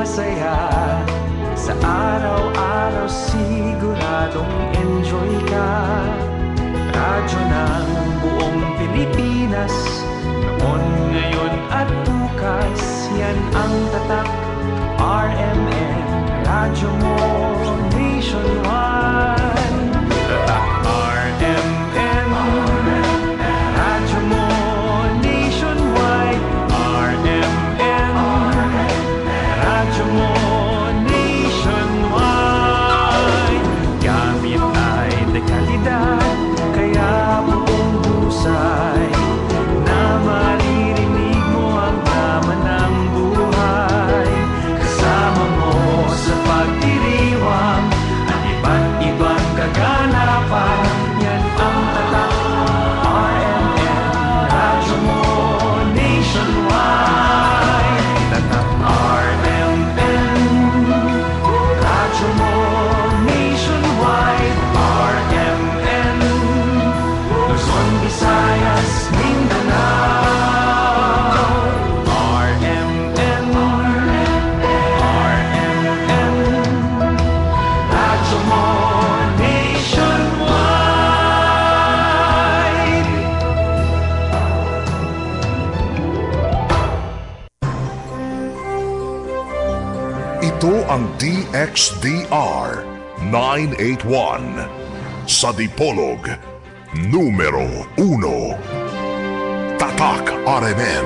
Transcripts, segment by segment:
masaya. Sa araw-araw siguradong enjoy ka. Radyo ng buong Pilipinas, noon, ngayon at bukas. Yan ang tatak RMN, radyo mo nationwide. Tatak RMN, radyo mo nationwide. RMN, radyo mo nationwide. Gamit ay dekalidad, kaya buong husay na maririnig mo ang drama ng buhay. Kasama mo sa pagdiriwang at iba't ibang kaganapan. Yan ang tatak RMN, radyo mo nationwide. Tatak RMN, radyo mo nationwide. RMN, Luzon, Visayas, Mindanao. RMN, RMN, radyo mo nationwide. Ito ang DXDR 981 sa Dipolog, numero 1. Tatak RMN.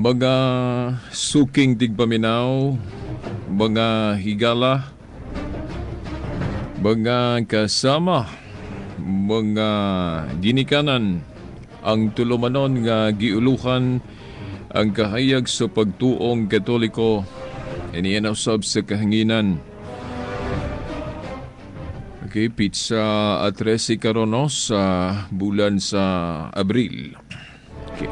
Mga suking tigpaminaw, mga higala, mga kasama, mga ginikanan, ang tulumanon nga giuluhan ang kahayag sa pagtuong Katoliko iniyan usab sa kahanginan. Okay, pizza at 13 karon no, sa bulan sa Abril. Okay.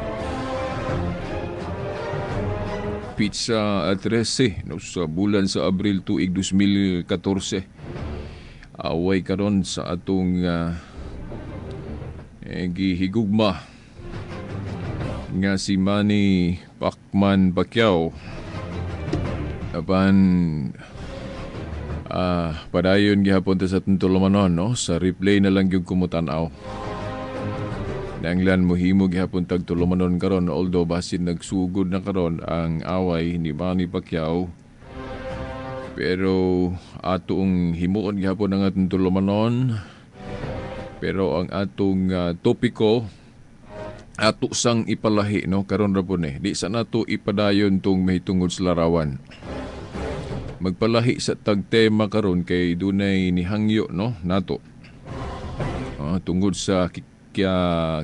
Pizza at 13 no, sa bulan sa Abril tuig 2014. Away karon sa atong gihigugma nga si Manny Pacman Pacquiao. Apan padayon gihapon ta sa atong tulumanon no, sa replay na lang gyud kumutan-aw. Nanglan mohimo gihapon tag tulumanon karon, although basin nagsugod na karon ang away ni Manny Pacquiao, pero atong himuon gihapon ang atong tulumanon. Pero ang atong topiko ato sang ipalahi no karon ra pud ni, di sa nato ipadayon tong mahitungod sa larawan. Magpalahi sa tag tema karon kay dunay nihangyo no nato tungod sa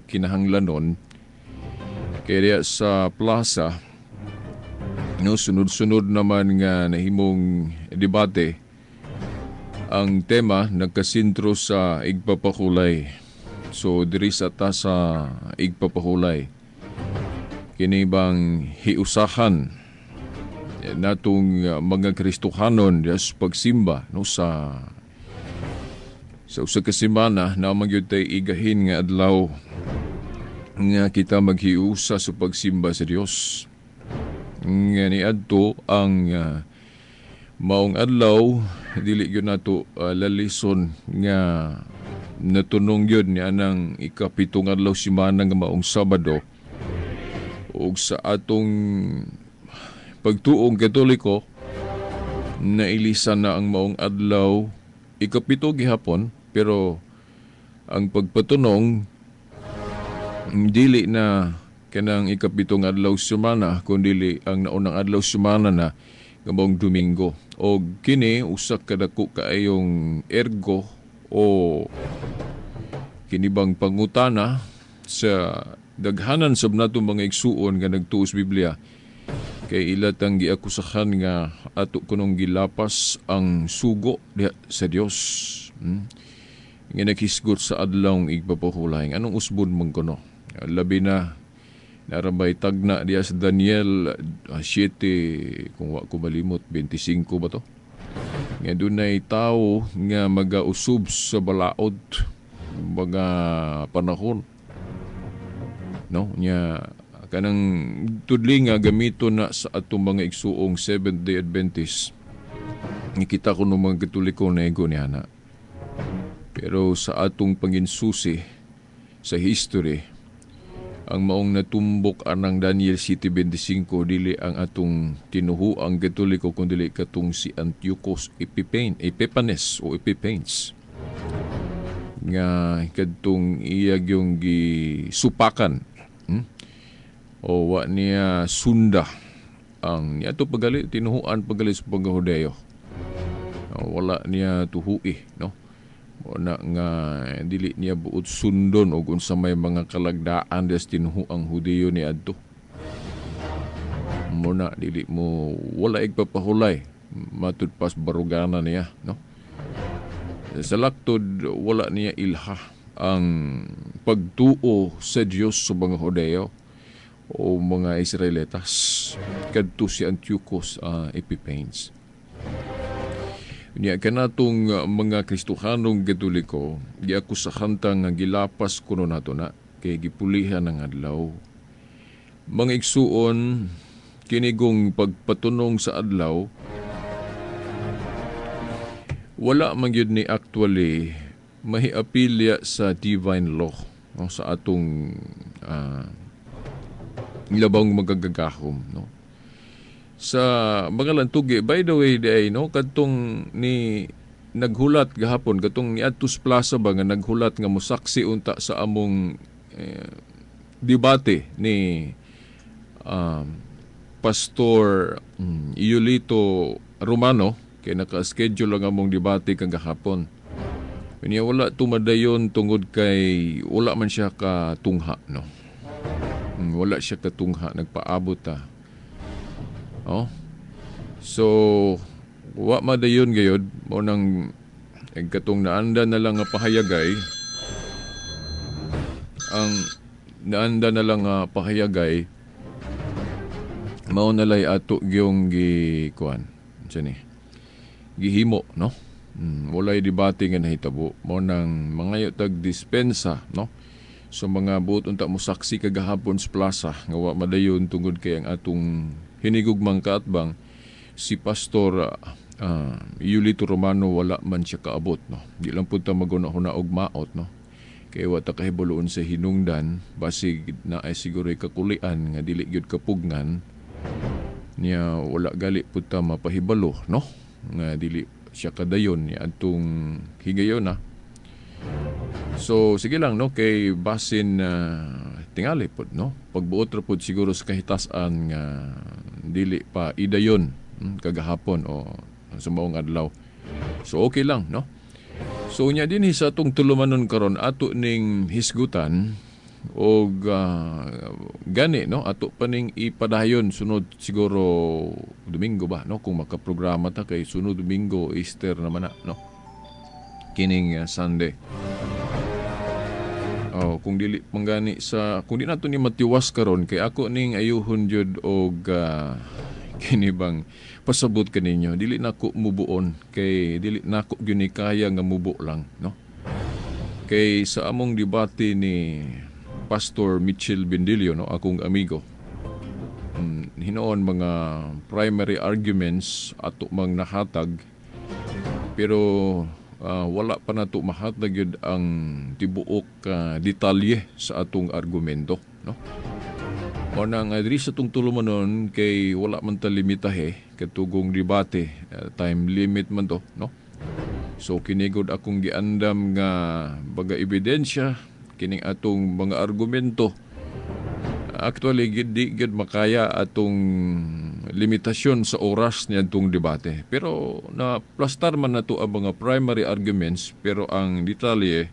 kinahanglanon kaya sa plaza no, sunod-sunod naman nga nahimong debate ang tema nagkasentro sa igpapakulay. So diri sa ta sa igpapakulay kini bang hiusahan natong mga Kristohanon sa pagsimba no sa usa ka semana na magyud tay igahin nga adlaw nga kita maghiusa sa pagsimba sa Dios. Nga niadto ang maong adlaw dili gyud nato lalison nga natunong gyud ni anang ikapitong adlaw semana nga maong Sabado. Ug sa atong pagtuong Katoliko nailisan na ang maong adlaw ikapito gihapon, pero ang pagpatunong dili na kanang ikapitong adlaw semana kundi ang naunang adlaw semana na nga maong Domingo. Og kini usa ka dako kaayong ergo O kinibang pangutana sa daghanan sab nato mga igsuon nga nagtuos Biblia kay ila tang giakusahan nga ato kunong gilapas ang sugo diha sa Dios, Nga naghisgot sa adlawng igpapahulay. Anong usbon man kuno? Labi na narabay tagna diha sa Daniel 7, kung wa ko malimot, 25 ba to? Nga dunay tawo nga magausub sa balaod mga panahon, no? Nya kanang tudli nga gamito na sa atong mga igsuong Seventh Day Adventist. Nikita ko ng mga Katoliko na ego ni ana. Pero sa atong panginsusi sa history, ang maong natumbok anang Daniel 7:25 dili ang atong tinuhuang Katoliko kun dili katong si Antiochus Epiphanes o Epiphanes nga kadtong iya yung gisupakan, O wa niya sunda ang niya to pagali tinuhuan pagali sa pagkahudeyo. Wala niya tuhui, no? Na nga dili niya buot sundon og unsa may mga kalagdaan des tinuhuang Hudeyo ni adto. Muna dili mo wala igpapahulay matud pas barugana niya, no? Sa laktod wala niya ilha ang pagtuo sa Dios sa mga Hudeyo o mga Israelitas kadto si Antiochus Epiphanes. Niya kanatong mga Kristohanong Katoliko giakusahan ta nga gilapas kuno nato na kay gipulihan ang adlaw. Mga igsuon, kinigong pagpatunong sa adlaw wala man gyud ni actually mahiapilya sa divine law, no, sa atong labang magagagahom, no? Sa mga lantugi, by the way, di ay, no, kadtong ni naghulat gahapon, katong ni Adtus Plaza ba nga naghulat nga mosaksi unta sa among debate ni Pastor Iulito Romano, kay naka-schedule ang among debate kang gahapon. Kanya wala tumadayon tungod kay wala man siya katungha, no? Wala siya katungha, nagpaabot ta. Oh. So wa madayon gayod mo nang katong naanda na lang nga pahayagay, ang naanda na lang nga pahayagay mao na lay ato gyung gi kuan unsa ni gihimo, no? Walay debate nga nahitabo mo nang mangayo tag dispensa, no? So mga buot unta mo saksi kagahapon sa plaza nga wa madayon tungod kay ang atong hinigugmang kaatbang si Pastor Iulito Romano wala man siya kaabot, no? Di lang punta maguna-huna og maot, no? Kay wa ta kahibaluon sa hinungdan, basig na ay siguro kakulian nga dili gyud kapugngan niya, wala gali punta mapahibalo, no? Nga dili siya kadayon niya atong higayon na. So sige lang, no, kay basin tingali pod, no? Pagbuot ra pod siguro sa kahitasan nga dili pa idayon kagahapon o sa maong adlaw. So okay lang, no? So unya dinhi sa atong tulumanon karon ato ning hisgutan og gani, no, ato pa ning ipadayon sunod siguro Domingo ba, no, kung makaprograma ta kay sunod Domingo Easter naman na, no, kining Sunday. Oh, kung dili manggani sa kung di nato ni matiwas karon kay ako ning ayuhon jud og kini bang pasabot kaninyo, dili nako mubuon kay dili nako gyud ni kaya nga mubo lang, no? Kay sa among debate ni Pastor Mitchell Bendilio, no, akong amigo, hinoon mga primary arguments ato mang nahatag, pero wala pa nato mahatag yun ang tibuok detalye sa atong argumento, no? O nang diri sa atong tulumanon kay wala man ta limitahe katugong debate, time limit man to, no? So kinigod akong giandam nga baga ebidensya kining atong mga argumento. Actually di gyud makaya atong limitasyon sa oras niadtong debate. Pero na plastar man nato ang mga primary arguments, pero ang detalye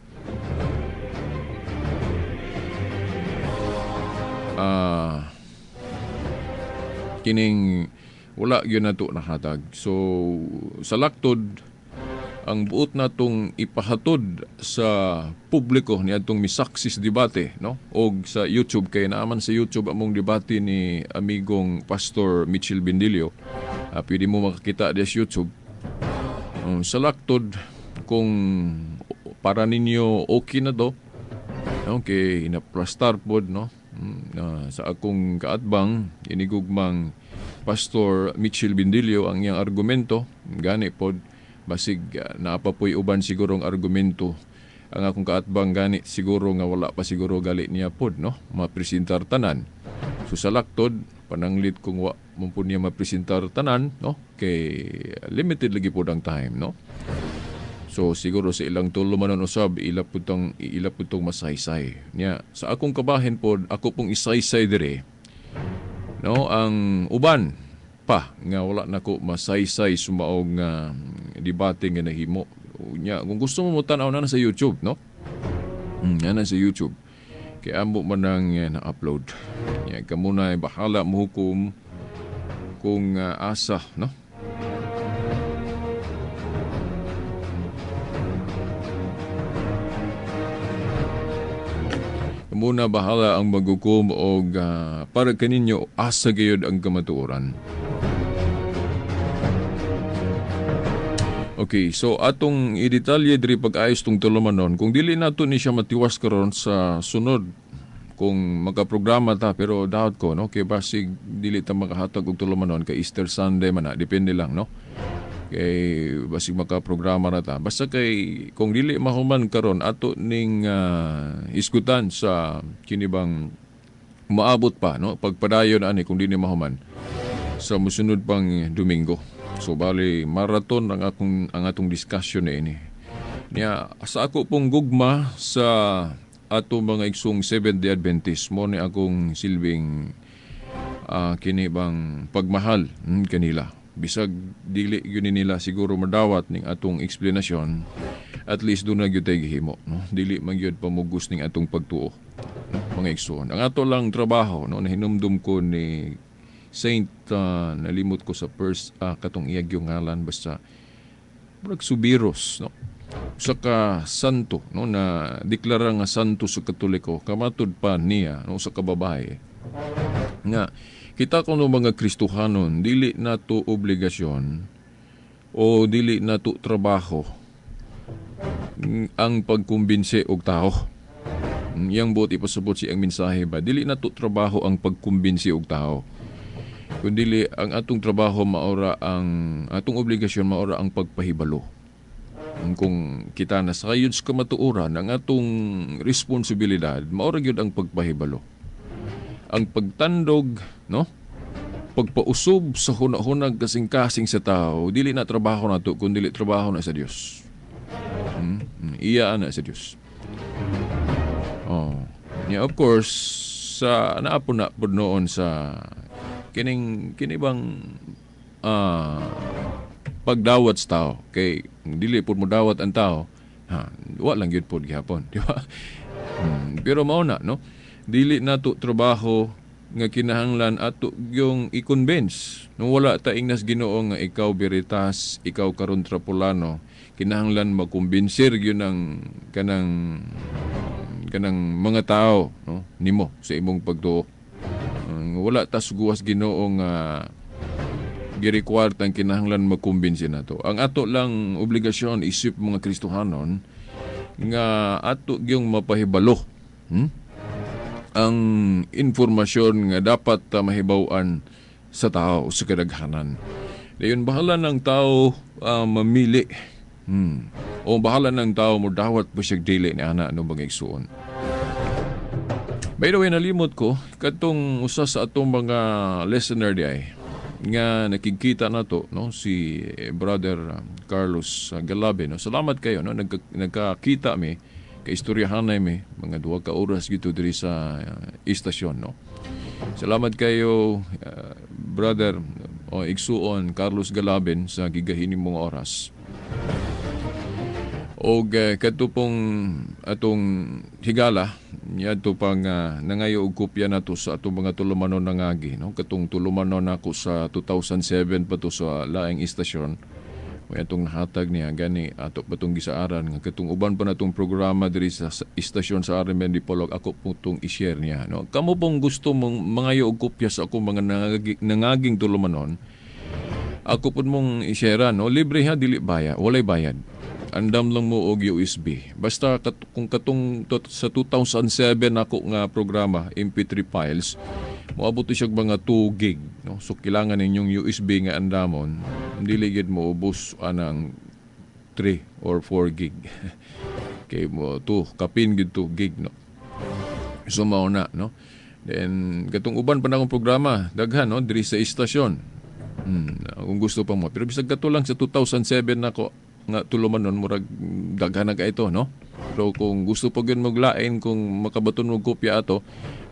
kining wala gyud nato nahatag. So sa laktod, ang buot natong ipahatod sa publiko niadtong misaksis debate, no? Og sa YouTube, kay naaman sa YouTube among debate ni amigong Pastor Mitchell Bindilio. Pwede mo makakita diya sa YouTube. Sa laktod, kung para ninyo okay na do, okay, inaplastar pod, no? Sa akong kaatbang inigugmang Pastor Mitchell Bindilio ang iyang argumento, gani pod basig naapapoy uban sigurong argumento ang akong kaatbang, gani siguro nga wala pa siguro gali niya pod, no, mapresentar tanan. So sa laktod, pananglit kung wa mo po niya mapresentar tanan, no, kay limited lagi pod ang time, no. So siguro sa ilang tulo man usab ila pud tong masaysay niya. Sa akong kabahin pod, ako pong isaysay dire, no, ang uban pa nga wala nako masaysay sumaog nga debate nga nahimo. Nya kung gusto mo tan-aw na sa YouTube, no? Na sa YouTube. Kay amo man ang na-upload. Nya kamo na bahala mohukom kung asa, no? Muna bahala ang maghukom og para kaninyo asa gayud ang kamatuoran. Okay, so atong i-detalye diri pag-ayos tong tulumanon. Kung dili nato ni siya matiwas karon sa sunod kung makaprograma ta, pero daot ko, no, kay basig dili ta makahatag og tulumanon kay Easter Sunday man na, depende lang, no. Kay basig makaprograma ra ta. Basta kay kung dili mahuman karon ato ning isgutan sa kinibang maabot pa, no, pagpadayon ani kung dili mahuman sa mosunod pang Domingo. So bali marathon ang atong discussion ini. Nya sa ako pong gugma sa ato mga igsong Seventh-day Adventist, mo ni akong silbing kini bang pagmahal kanila. Bisag dili gyud nila siguro madawat ning atong eksplanasyon, at least doon na gyud tay gihimo, no? Dili man gyud pamugos ning atong pagtuo, no, mga igsoon. Ang ato lang trabaho, no, nahinumdum ko ni Saint, nalimot ko sa first katong iyag yung ngalan, basta murag Subiros, no, usa ka santo, no, na deklara nga santo sa Katoliko, kamatud pa niya, no, usa ka babae nga kita kuno mga Kristohanon, dili nato obligasyon o dili nato trabaho ang pagkumbinse og tao. Iyang buot ipasabot siyang mensahe ba, dili nato trabaho ang pagkumbinse og tao. Kundi ang atong trabaho maora ang atong obligasyon maora ang pagpahibalo. Kung kita nasayod sa kamatuoran, ang atong responsibilidad maora gyud ang pagpahibalo. Ang pagtandog, no? Pagpausog sa hunahunag kasing-kasing sa tao, dili na trabaho nato kundi trabaho na sa Dios. Iya na sa Dios. Oh. Yeah, of course sa naapo na pud noon sa kining kinibang pagdawat sa tao, kay dili pud mo dawat ang tao, ha, wa lang gyud pud gihapon, di ba? Pero mao na, no? Dili nato trabaho nga kinahanglan ato yung i-convince. Nung wala ta ingnas Ginoo nga ikaw Veritas, ikaw karon Trapolano, kinahanglan makumbinser gyud ang kanang mga tao, no, nimo sa imong pagtuo. Wala ta suguwas Ginoo nga gi-require tang kinahanglan makumbinsi nato. Ang ato lang obligasyon isip mga Kristohanon nga ato gyung mapahibalo, ang informasyon nga dapat mahibaw-an sa tao sa kadaghanan. Dayon bahala ng tao mamili. O bahala ng tao mo dawat po siya dili ni ana no mga igsuon. By the way, nalimot ko katong usa sa atong mga listener diay nga nakikita nato, no, si Brother Carlos Galabe, no. Salamat kayo, no, nagkakita mi, kaistoryahanay mi mga 2 ka oras gito diri sa istasyon, no. Salamat kayo, brother. O igsuon Carlos Galabin sa gigahini mong oras. Og kadto pong atong higala niadto pang nangayo og kopya nato sa atong mga tulumanon nangagi, no? Katong tulumanon nako sa 2007 pa to sa laing istasyon. May atong nahatag niya gani ato patong gisaaran nga katong uban pa natong programa diri sa istasyon sa RMN Dipolog ako po tong i-share niya, no? Kamo pong gusto mong mangayo og kopya sa akong mga nangaging tulumanon, ako pud mong i-share, no? Libre ha, dili bayad, walay bayad. Andam lang mo og USB. Basta kung katong sa 2007 ako nga programa MP3 files, moabot siya mga 2 gig, no? So kailangan ninyong USB nga andamon, dili gid mo ubos anang 3 or 4 gig. Kay mo 2 kapin gid 2 gig, no. So mao na, no. Then katong uban pa na akong programa, daghan, no, diri sa istasyon. Kung gusto pa mo. Pero bisag kato lang sa 2007 nako nga tulumanon, murag daghan na ka ito, no? Pero kung gusto pa gyud maglain, kung makabaton og kopya ato,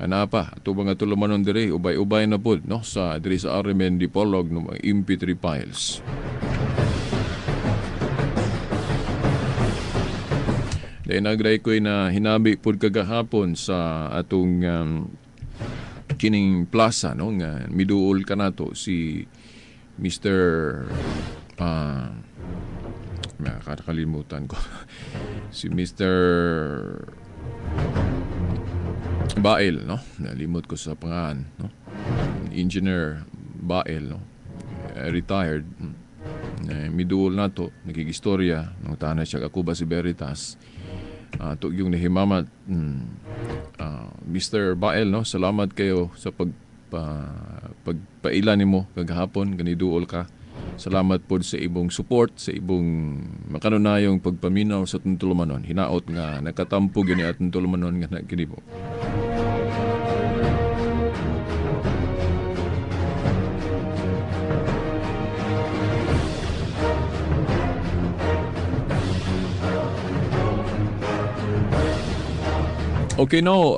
ana pa ato mga tulumanon diri, ubay-ubay na pud, no, sa diri sa RMN Dipolog, no, mga MP3 files. Dahil nagray ko'y na hinabi pud kagahapon sa atong kining plaza, no, nga miduol kanato si Mr. Nakakalimutan ko. Si Mr. Bael, no? Nalimot ko sa pangalan, no? Engineer Bael, no? Retired. Miduol na to, nakigistorya, nung tahan na siya, ako ba si Veritas? To yung nahimamat, Mr. Bael, no? Salamat kayo sa pagpaila nimo kagahapon, ganiduol ka. Salamat po sa ibong support, sa ibong makanunayong pagpaminaw sa atong tulumanon. Hinaot nga nakatampo gini atong tulumanon nga nagkinibo. Okay, no,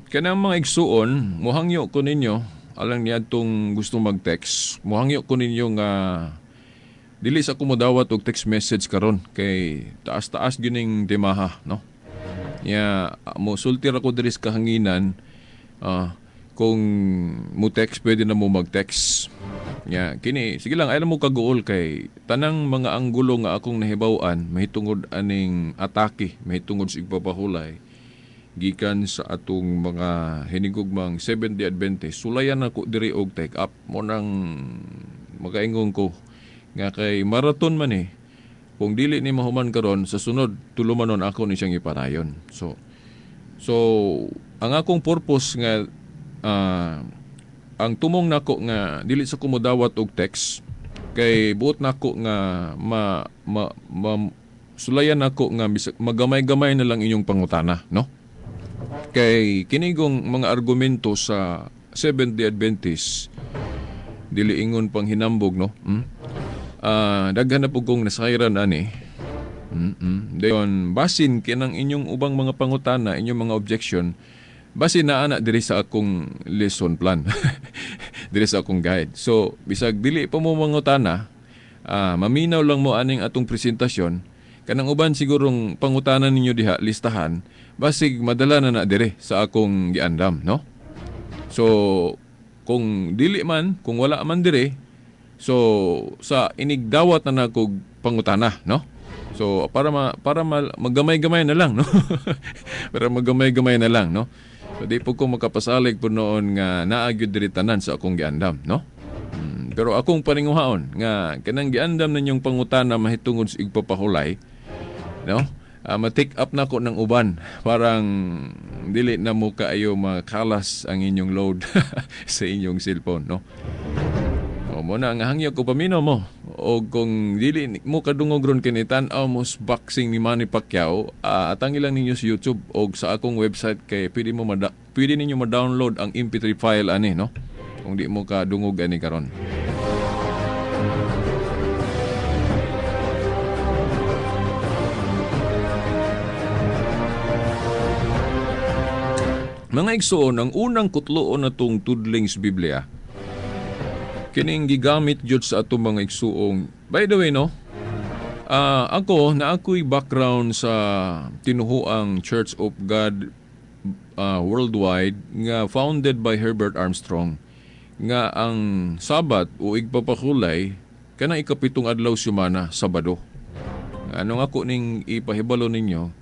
kanang mga igsuon, muhangyo ko ninyo, alang niadtong gusto mag-text, muhangyo ko ninyo nga dili sa kumudawat og text message karon kay taas-taas gining temaha, no? Ya, mo sulti ra ko diri sa kahanginan, kung mo text pwede na mo mag-text. Ya, kini sige lang ayaw mo kaguol kay tanang mga anggulo nga akong nahibaw-an mahitungod aning atake, mahitungod sa igpapahulay gikan sa atong mga hinigugmang Seventh-day Adventist. Sulayan ako diri og take up mo nang makaingon ko nga kay marathon man eh. Kung dili ni mahuman karon sa sunod tulumanon ako ni siyang iparayon. So ang akong purpose nga ang tumong nako nga dili sa kumudawat og text kay buot nako nga ma sulayan nako nga magamay-gamay na lang inyong pangutana, no? Kay kinigong mga argumento sa Seventh-day Adventist dili ingon pang hinambog, no? Daghan na pug kong nasayran ani. Dayon basin kinang inyong ubang mga pangutana, inyong mga objection, basin na ana diri sa akong lesson plan. Diri sa akong guide. So bisag dili pa mo mangutana, maminaw lang mo aning atong presentasyon. Kanang uban sigurong pangutana ninyo diha listahan, basig madala na na dire sa akong giandam, no? So kung dili man, kung wala man dire, so sa inigdawat na nakog pangutana, no? So para magamay-gamay na lang, no? Para magamay-gamay na lang, no? So di po ko makapasalig po noon nga naa gyud diri tanan sa akong giandam, no? Pero akong paninguhaon nga kanang giandam ninyong pangutana mahitungod sa igpapahulay, no? Ma-take up na ko ng uban. Parang dili na mo kaayo makalas ang inyong load sa inyong cellphone, no? O mo na ang hangyo ko paminaw mo. O kung dili mo kadungog ron kini tan-aw mo boxing ni Manny Pacquiao, atangi lang ninyo sa YouTube o sa akong website kay pwede mo pwede ninyo ma-download ang MP3 file ani, no? Kung di mo kadungog ani karon. Mga igsoon, ang unang kutloon na tong tudling sa Biblia, Kining gigamit gyud sa atong mga igsuong. By the way, no, ako na ako'y background sa tinuhuang Church of God Worldwide nga founded by Herbert Armstrong, nga ang Sabat o igpapakulay kanang ikapitong adlaw semana, Sabado. Ano nga ako ning ipahibalo ninyo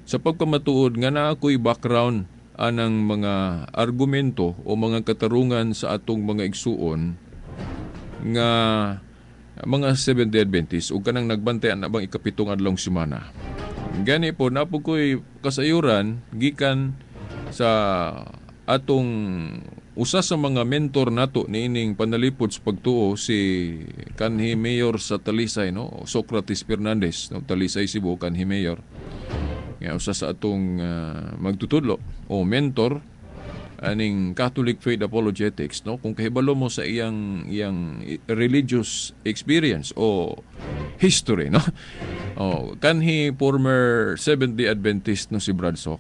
sa pagkamatuod nga na ako'y background anang mga argumento o mga katarungan sa atong mga igsuon nga mga Seventh-day Adventist ug kanang nagbantay ana bang ikapitong adlawng semana. Gani po na po ko'y kasayuran gikan sa atong usa sa mga mentor nato niining panalipod sa pagtuo, si kanhi mayor sa Talisay, no, Socrates Fernandez, no, Talisay, Cebu, kanhi mayor nga usa sa atong magtutudlo o mentor aning Catholic Faith Apologetics, no, kung kahibalo mo sa iyang iyang religious experience o history, no. Oh, kanhi former Seventh-day Adventist, no, si Brad Soc,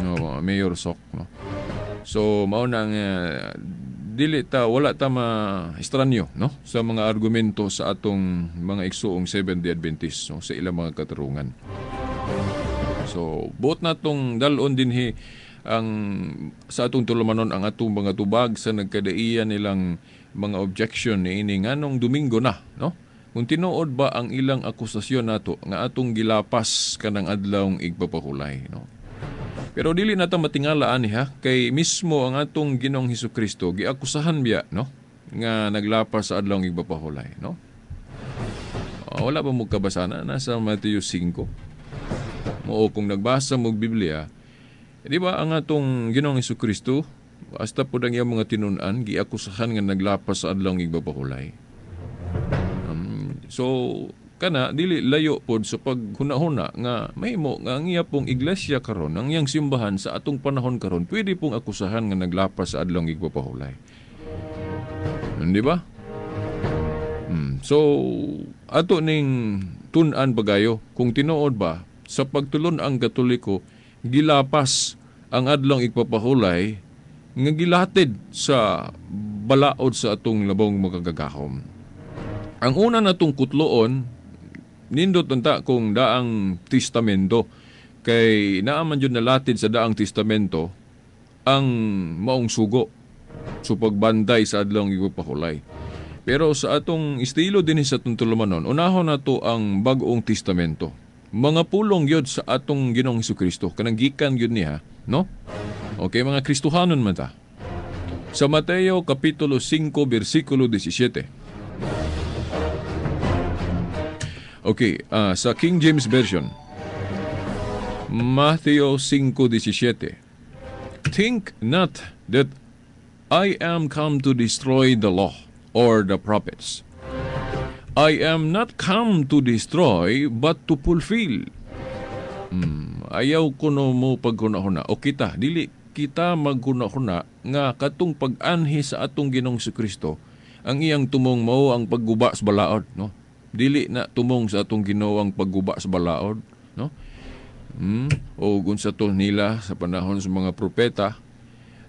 no, Mayor Soc, no. So mao na nga dili ta, wala ta ma estranyo, no, sa mga argumento sa atong mga igsuong Seventh-day Adventist, no, sa ilang mga katarungan. So buot natong dal-on dinhi ang sa atong tulumanon ang atong mga tubag sa nagkadaiya nilang mga objection niini nganong Domingo na, no? Kung tinuod ba ang ilang akusasyon nato nga atong gilapas kanang adlawng igpapahulay, no? Pero dili na ta matingala ani ha, kay mismo ang atong Ginoong Hesukristo giakusahan biya, no, nga naglapas sa adlawng igpapahulay, no? Wala ba mo kabasana nasa Mateo 5? Mo kung nagbasa mo Biblia, di ba ang atong Ginoong Hesukristo hasta pod ang iyang mga tinun-an giakusahan nga naglapas sa adlawng igpapahulay. So kana dili layo pod sa paghuna-huna nga mahimo nga ang iya pong iglesia karon, ang iyang simbahan sa atong panahon karon, pwede pong akusahan nga naglapas sa adlawng igpapahulay. Di ba? So ato ning tun-an pagayo kung tinuod ba sa pagtulon ang Katoliko gilapas ang adlawng igpapahulay nga gilatid sa balaod sa atong labong makagagahom. Ang una natong kutloon, nindot unta kung daang testamento, kay naaman yun nalatid sa daang testamento ang maong sugo sa pagbantay sa adlawng igpapahulay. Pero sa atong estilo din sa atong tulumanon, unahon nato ang Bag-ong Testamento. Mga pulong yun sa atong Ginoong Hesukristo, kanang gikan yun niya, no? Okay, mga Kristohanon man ta. Sa Mateo Kapitulo 5, versikulo 17. Okay, sa King James Version, Mateo 5:17. Think not that I am come to destroy the law or the prophets. I am not come to destroy, but to fulfill. Ayaw kuno mo paghuna-huna. O kita, dili kita maghuna-huna nga katong pag-anhi sa atong Ginoong Hesukristo, ang iyang tumong mao ang pagguba sa balaod, no? Dili na tumong sa atong Ginoo ang pagguba sa balaod, no? O unsa to nila sa panahon sa mga propeta,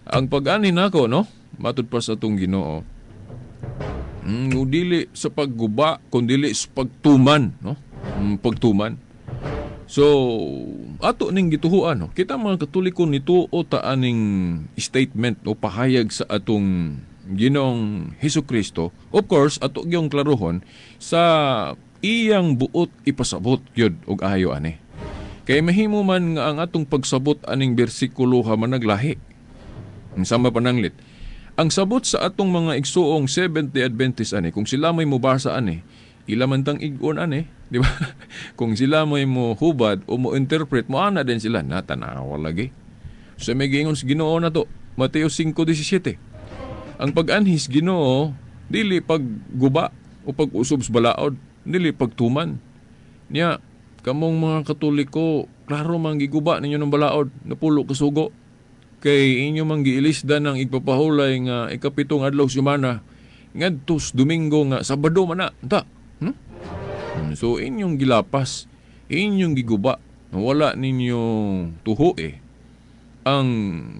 ang pag-anhi nako, no, matud pa sa atong Ginoo, dili sa pagguba kundi sa pagtuman, no? Pagtuman. So ato ning gituhuan, no? Kita mga Katoliko nituo ta aning statement o pahayag sa atong Ginoong Hesukristo. Of course, ato gyung klarohon sa iyang buot ipasabot gyud og ayo ani. Kay mahimo man nga ang atong pagsabot aning bersikulo ha managlahi. Sama pananglit. Ang sabot sa atong mga igsuong Seventh-day Adventist ani, kung sila may mobasa ani, ila man tang igon ani, di ba? Kung sila may mo hubad o mo interpret, mo ana din sila, natanawa lagi. So may giingon sa Ginoo na to, Mateo 5:17. Ang pag-anhis Ginoo, dili pagguba o pag-usob sa balaod, dili pagtuman. Niya, kamong mga Katoliko, klaro man giguba ninyo ng balaod, napulo kasugo. Kay inyo mang giilisda ng igpapahulay nga ikapitong adlaw semana ngadto sa Domingo nga Sabado man na. Ta. So inyong gilapas, inyong giguba, wala ninyo tuho eh. ang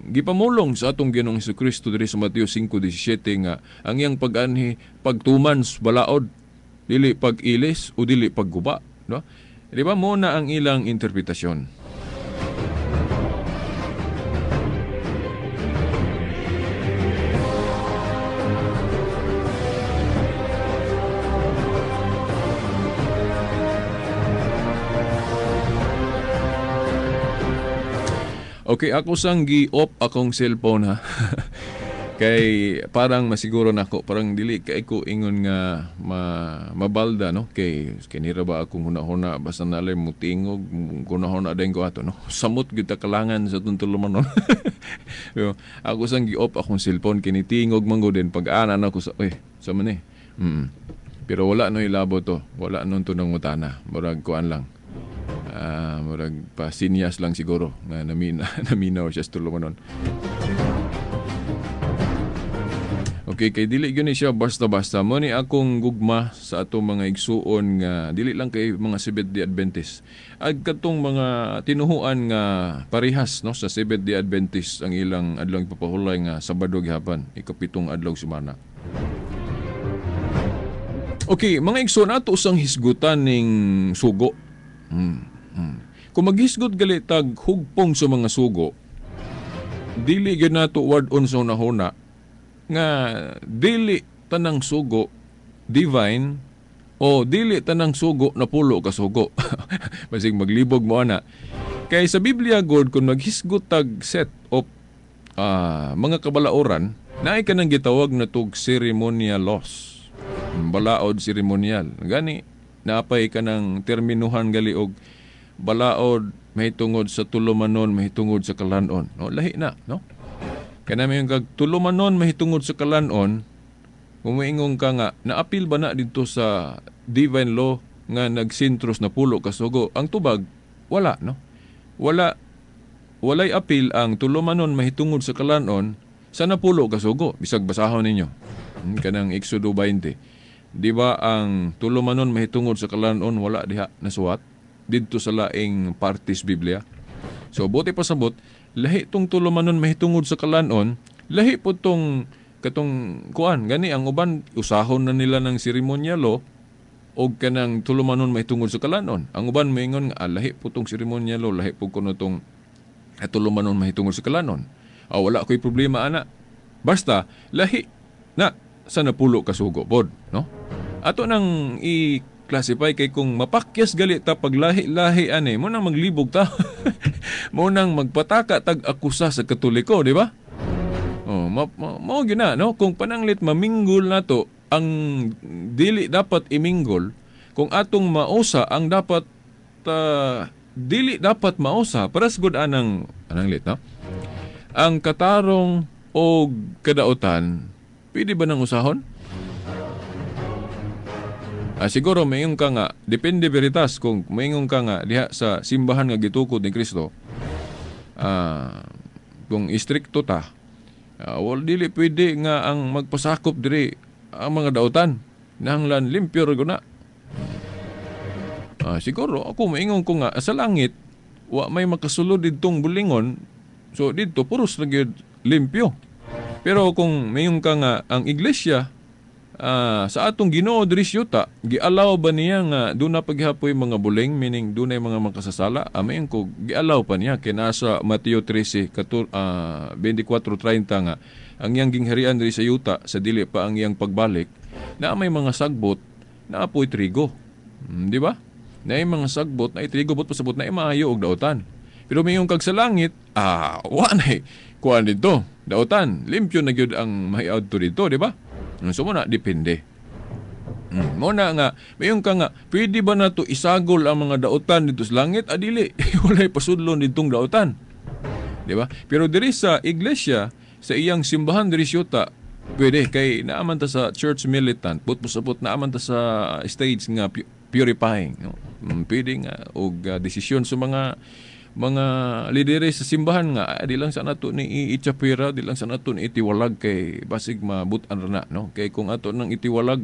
gipamulong sa atong Ginoong Hesukristo diri sa Mateo 5:17 nga ang iyang pag-anhi pagtuman sa balaod, dili pag-ilis o dili pagguba, no? Di ba mo na ang ilang interpretasyon? Okay, ako sang gi-off akong cellphone ha. Kay parang masiguro nako, parang dili kay ko ingon nga mabalda, no? Kay kinira ba akong hunahuna basta nalay mo tingog hunahuna dayon ko ato, no? Samot gyud ta kalangan sa tulumanon. Pero ako sang gi-off akong cellphone kini tingog man gud din pag ana nako sa sa man eh. Pero wala no ilabo to, wala nun to nang mutana, murag kuan lang. Murag pa sinyas lang siguro nga naminaw siya sa tulumanon. Okay, kay dili gyud ni siya basta-basta. Mo ni akong gugma sa atong mga igsuon nga dili lang kay mga Seventh-day Adventist. Ag katong mga tinuhuan nga parehas, no, sa Seventh-day Adventist ang ilang adlaw ipapahulay nga Sabado gihapon, ikapitong adlaw semana. Okay, mga igsuon, ato usang hisgutan ning sugo. Kung maghisgot gali tag hugpong sa mga sugo, dili gyud nato ward-on sa hunahuna nga dili tanang sugo divine o dili tanang sugo na pulo ka sugo. Basig maglibog mo ana. Kay sa Biblia god, kung maghisgot tag set of mga kabalaoran, naay kanang gitawag na tug ceremonial laws. Balaod ceremonial. Gani naapay kanang terminuhan gali og balaod mahitungod sa tulumanon, mahitungod sa kalanon. No, lahi na, no? Kaya namin yung kag tulumanon mahitungod sa kalanon, umuingong ka nga, naapil ba na dito sa divine law nga nagsintros na pulo kasugo? Ang tubag, wala, no? Wala, walay apil ang tulumanon mahitungod sa kalanon sa napulo kasugo. Bisag basahon ninyo. Kanang Exodo 20. Di ba ang tulumanon mahitungod sa kalanon wala diha nasuwat didto sa laing partis Biblia? So buti pa sabot, lahi tong tulumanon mahitungod sa kalanon, lahi po tong katong kuan gani ang uban usahon na nila ng seremonyalo og kanang tulumanon mahitungod sa kalanon. Ang uban moingon nga lahi po tong seremonyalo, lahi po kuno tong tulumanon mahitungod sa kalanon. Wala ko'y problema ana. Basta lahi na sa napulo kasugo pod, no? Ato nang i-classify kay kung mapakyas gali ta paglahi-lahi ani, mo nang maglibog ta. Mo nang magpataka tag akusa sa Katoliko, di ba? Oh, mao gyud na, no? Kung pananglit maminggol nato ang dili dapat iminggol, kung atong mausa ang dapat dili dapat mausa, paras gud anang lit, no? Ang katarong og kadaotan, pwede ba nang usahon? Siguro mayong ka nga, depende veritas kung mayong ka nga diha sa simbahan nga gitukod ni Kristo. Kung istrikto ta, wal dili pwede nga ang magpasakop diri ang mga dautan. Nahanglan limpyo ra guna. Siguro ako maingon ko nga sa langit wa may makasulod didtong bulingon, so didto puros na gyud limpyo. Pero kung mayong ka nga ang iglesia sa atong Ginoo diri sa yuta, gialaw ba niya nga doon na paghapoy mga buling, meaning doon ay mga makasasala? Mayon ko, gialaw pa niya kay nasa Mateo 13, 24:30 nga ang iyang gingharian diri sa yuta sa dili pa ang iyang pagbalik, na may mga sagbot na apoy trigo. Di ba? Na may mga sagbot na trigo, but pasabot na maayo og dautan. Pero mayong kag sa langit, wa na kuan dito, dautan, limpyo na gyud ang mahiadto dito, di ba? So muna, depende. Muna nga, mayon ka nga, pwede ba na to isagol ang mga dautan dito sa langit? Dili, walay pasudlon ditong dautan. Di ba? Pero diri sa iglesia, sa iyang simbahan diri sa yuta, pwede kay naaman ta sa church militant, but-busabot naaman ta sa stage nga purifying. No? Pwede nga og desisyon sa mga Mga lideres sa simbahan nga di lang sa nato ni itsapira, di lang sa nato ni itiwalag kay basig mabutan ra na, no? Kay kung ato nang itiwalag,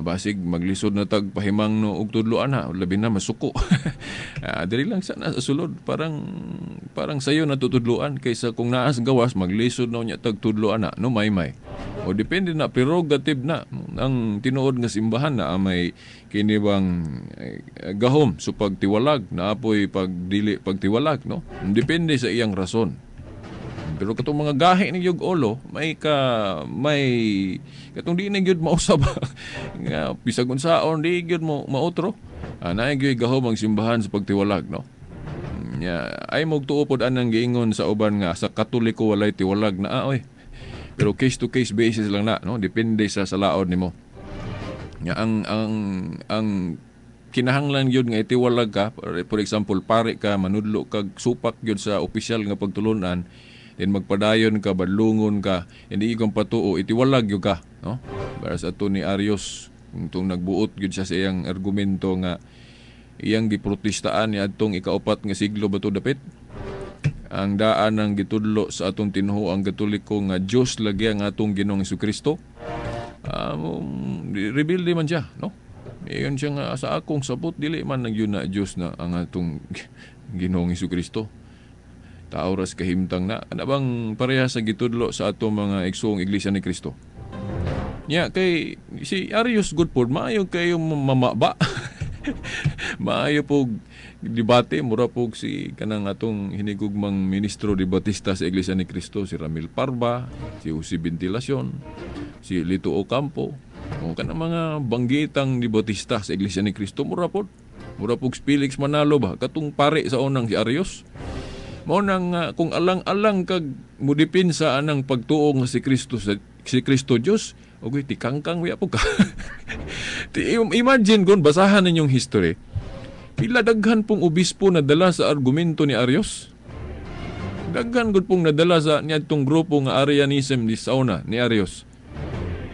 basig maglisod na tag pahimang no og tudloan ha, labi na masuko. Diri lang sa na sa sulod, parang parang sayo natutudloan kaysa kung naa sa gawas maglisod na unya tag tudloan na, no, may o depende na, prerogative na ang tinuod nga simbahan na may kini bang gahom so pagtiwalag na apoy pagdili pagtiwalag, no? Depende sa iyang rason. Pero katong mga gahi ni gyud olo, may katong di na gyud mausab nga bisag unsaon di gyud mo maotro. Naay gyud gahom ang simbahan sa pagtiwalag, no? Nya ay mogtuo pod anang giingon sa uban nga sa Katoliko walay tiwalag na oy. Pero case to case basis lang na, no? Depende sa salaod nimo. Nga ang kinahanglan gyud nga itiwalag ka, for example, pare ka, manudlo ka, supak gyud sa opisyal nga pagtulunan, then magpadayon ka, badlungon ka, hindi ikong patuo, itiwalag gyud ka, no? Para sa ato ni Arius, itong nagbuot gyud siya sa iyang argumento nga iyang giprotestaan ni adtong ikaupat nga siglo ba to dapit? Ang daan ang gitudlo sa atong tinuoang Katoliko nga Dios lagi ang atong Ginoong Hesukristo. Rebelde man siya, no? Iyon siya nga sa akong sabot dili man nang yun na Dios na ang atong Ginoong Hesukristo. Tao ras kahimtang na. Ana bang pareha sa gitudlo sa atong mga igsuong Iglesia ni Kristo? Nya kay si Arius Goodford maayo kayo mamaba. Maayo po debate, mura po si kanang atong hinigugmang ministro de Batista sa Iglesia ni Cristo, si Ramil Parba, si Jose Ventilacion, si Lito Ocampo, o kanang mga banggitang ni Batista sa Iglesia ni Cristo, mura po. Mura po si Felix Manalo ba, katong pare sa unang si Arius. Mao nang kung alang-alang kag mudipinsa anang pagtuo nga si Kristo sa si Kristo Dios, okay, tikangkang wiya po ka. Imagine kung basahan ninyong history, pila daghan pong obispo na dala sa argumento ni Arius. Daghan gud pong nadala sa niadtong grupo nga Arianism di sauna ni Arius.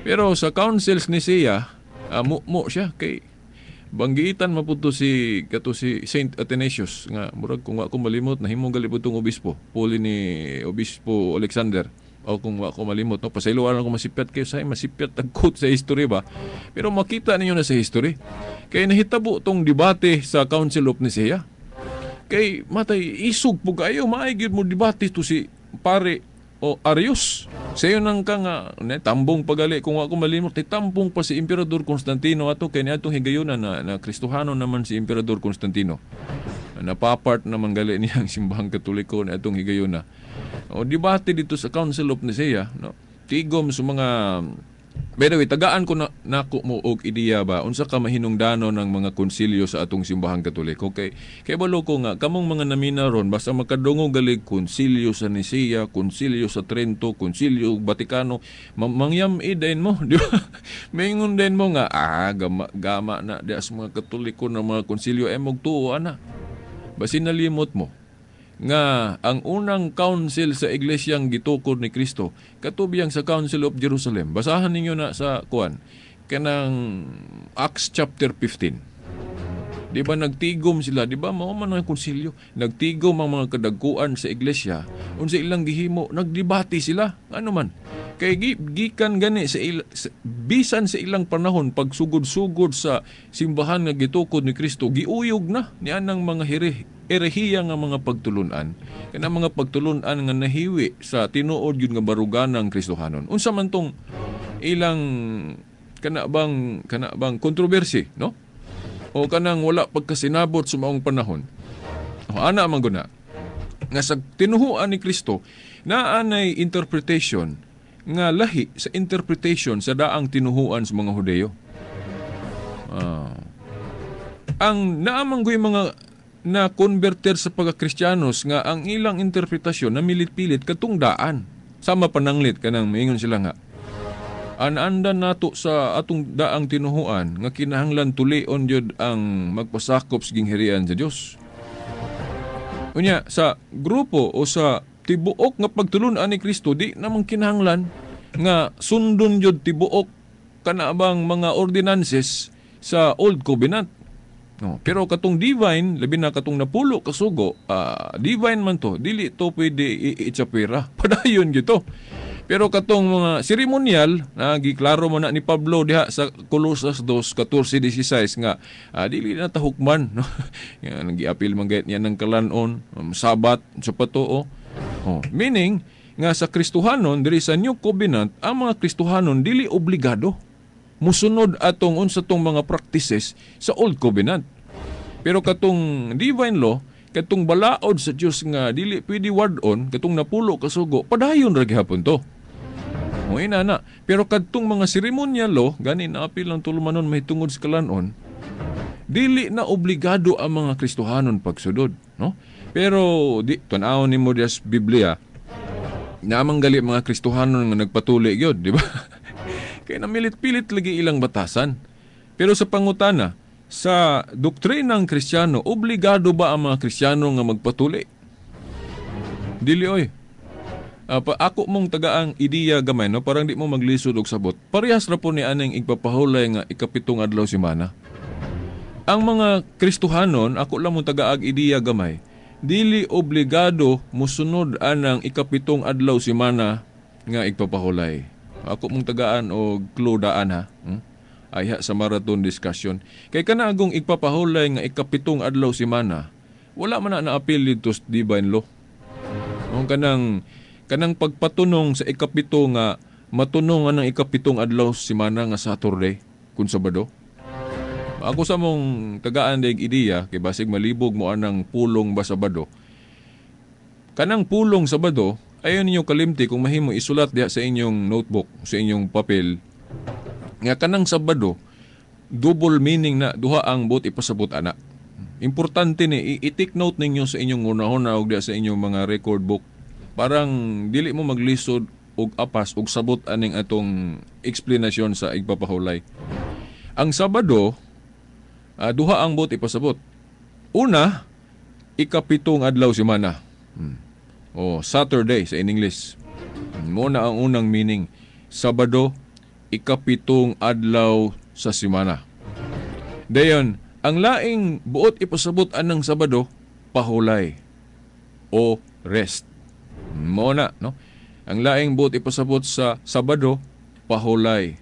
Pero sa councils ni siya, mo siya kay banggitan maputo si kato si Saint Athanasius nga murag kung wa ko malimot nahimo gali pud tong obispo puli ni Obispo Alexander. O kung wa ko malimot, no, pasayloan ako masipyat kayo sa masipyat ang quote sa history ba. Pero makita ninyo na sa history kay nahitabo tong debate sa Council of Nicaea. Kay matay isog po kayo maay gyud mo debate to si pare o Arius. Sayo nang ka nga ne, tambong pagali kung ako malimot, tambong pa si Emperador Constantino ato kay niadtong higayuna na Kristohano naman si Emperador Constantino. Napapart naman gali niya ang simbahang Katoliko na atong higayuna. O debate dito sa Council of Nicaea, no? Tigom sa mga. By the way, tagaan ko na nako mo og ideya ba unsa ka mahinungdanon ng mga konsilyo sa atong simbahang Katoliko kay kay balo ko nga kamong mga namina ron basta makadungog galig konsilyo sa Nicaea, konsilyo sa Trento, konsilyo Vatikano, mangyam-i din mo, di ba? Maingon din mo nga gama, gama na di sa mga Katoliko ng mga konsilyo ay mogtuo ana. Basin nalimot mo nga ang unang council sa iglesyang gitukod ni Kristo katubiyang sa Council of Jerusalem. Basahan ninyo na sa kuan kanang Acts chapter 15. Di ba nagtigom sila, di ba mao man ang konsilyo, nagtigom ang mga kadagkuan sa iglesia, unsa ilang gihimo, nagdebate sila. Ano man? Kay gikan gani sa, bisan sa ilang panahon pagsugod-sugod sa simbahan nga gitukod ni Kristo, giuyog na ni anang mga erehiya nga mga pagtulunan, kanang mga pagtulunan nga nahiwi sa tinuod gyud nga baruganang Kristohanon. Unsa man tong ilang kana bang kontrobersi, no? O kanang wala pagkasinabot sa maong panahon. O ana man guna nga sa tinuhuan ni Kristo naanay interpretation nga lahi sa interpretation sa daang tinuhuan sa mga Hudeyo. Ang naamang goy mga na converter sa pagkakristiyanos nga ang ilang interpretasyon na milit-pilit katong daan. Sama pananglit kanang maingon sila nga ananda nato sa atong daang tinuhuan nga kinahanglan tulion jud ang magpasakop sa gingharian sa Dios. Unya sa grupo o sa tibuok nga pagtulun-an ni Kristo di namang kinahanglan nga sundon jud tibuok kana bang mga ordinances sa Old Covenant. No, pero katong divine, labi na katong 10 kasugo, divine man to, dili to pwede itsapwera. Padayon gito. Pero katong mga seremonial, na giklaro mo na ni Pablo diha sa Colosas 2:14-16 nga dili na tahukman, no? Nga, giapil man gayat niya ng kalanon, Sabat sa patuo. Oh, meaning nga sa Kristohanon diri sa New Covenant, ang mga Kristohanon dili obligado musunod atong unsa tong mga practices sa Old Covenant. Pero katong divine law, katong balaod sa Dios nga dili pwede ward-on, katong 10 kasugo, padayon ra gihapon to. O ina na. Pero kadtong mga seremonial law, gani na apil ang tulumanon mahitungod sa kalanon, dili na obligado ang mga Kristohanon pagsunod, no? Pero di tan-awon nimo diha sa Biblia, naamang gali mga Kristohanon nga nagpatuli gyud, di ba? Kaya namilit-pilit lagi ilang batasan. Pero sa pangutana, sa doktrina ng Kristiyano, obligado ba ang mga Kristiyano nga magpatuli? Dili oy. Ako mong tagaang ideya gamay, no? Parang di mo maglisod og sabot. Parehas ra po ni aning igpapahulay nga 7 adlaw semana. Ang mga Kristohanon, ako lang mong tagaag ideya gamay, dili obligado musunod anang 7 adlaw semana nga igpapahulay. Ako mong tagaan og clue daan ha. Ayha sa marathon discussion. Kay kana agong igpapahulay nga 7 adlaw semana, wala man na naapil dito sa divine law. Ang kanang pagpatunong sa 7 nga matunong anang 7 adlaw semana nga Saturday kun Sabado. Ako sa mong tagaan deg ideya kay basig malibog mo anang pulong ba Sabado. Kanang pulong Sabado, ayon ninyo kalimti kung mahimo isulat diha sa inyong notebook, sa inyong papel, nga kanang Sabado, double meaning na, duha ang buot ipasabot ana. Importante ni, i-take note ninyo sa inyong unahon og diha sa inyong mga record book. Parang dili mo maglisod og apas og sabot aning atong eksplanasyon sa igpapahulay. Ang Sabado, duha ang buot ipasabot. Una, 7 adlaw semana. O, Saturday sa in English. Muna ang unang meaning. Sabado, 7 adlaw sa semana. Dayon, ang laing buot ipasabot anang Sabado, pahulay o rest. Muna, no? Ang laing buot ipasabot sa Sabado, pahulay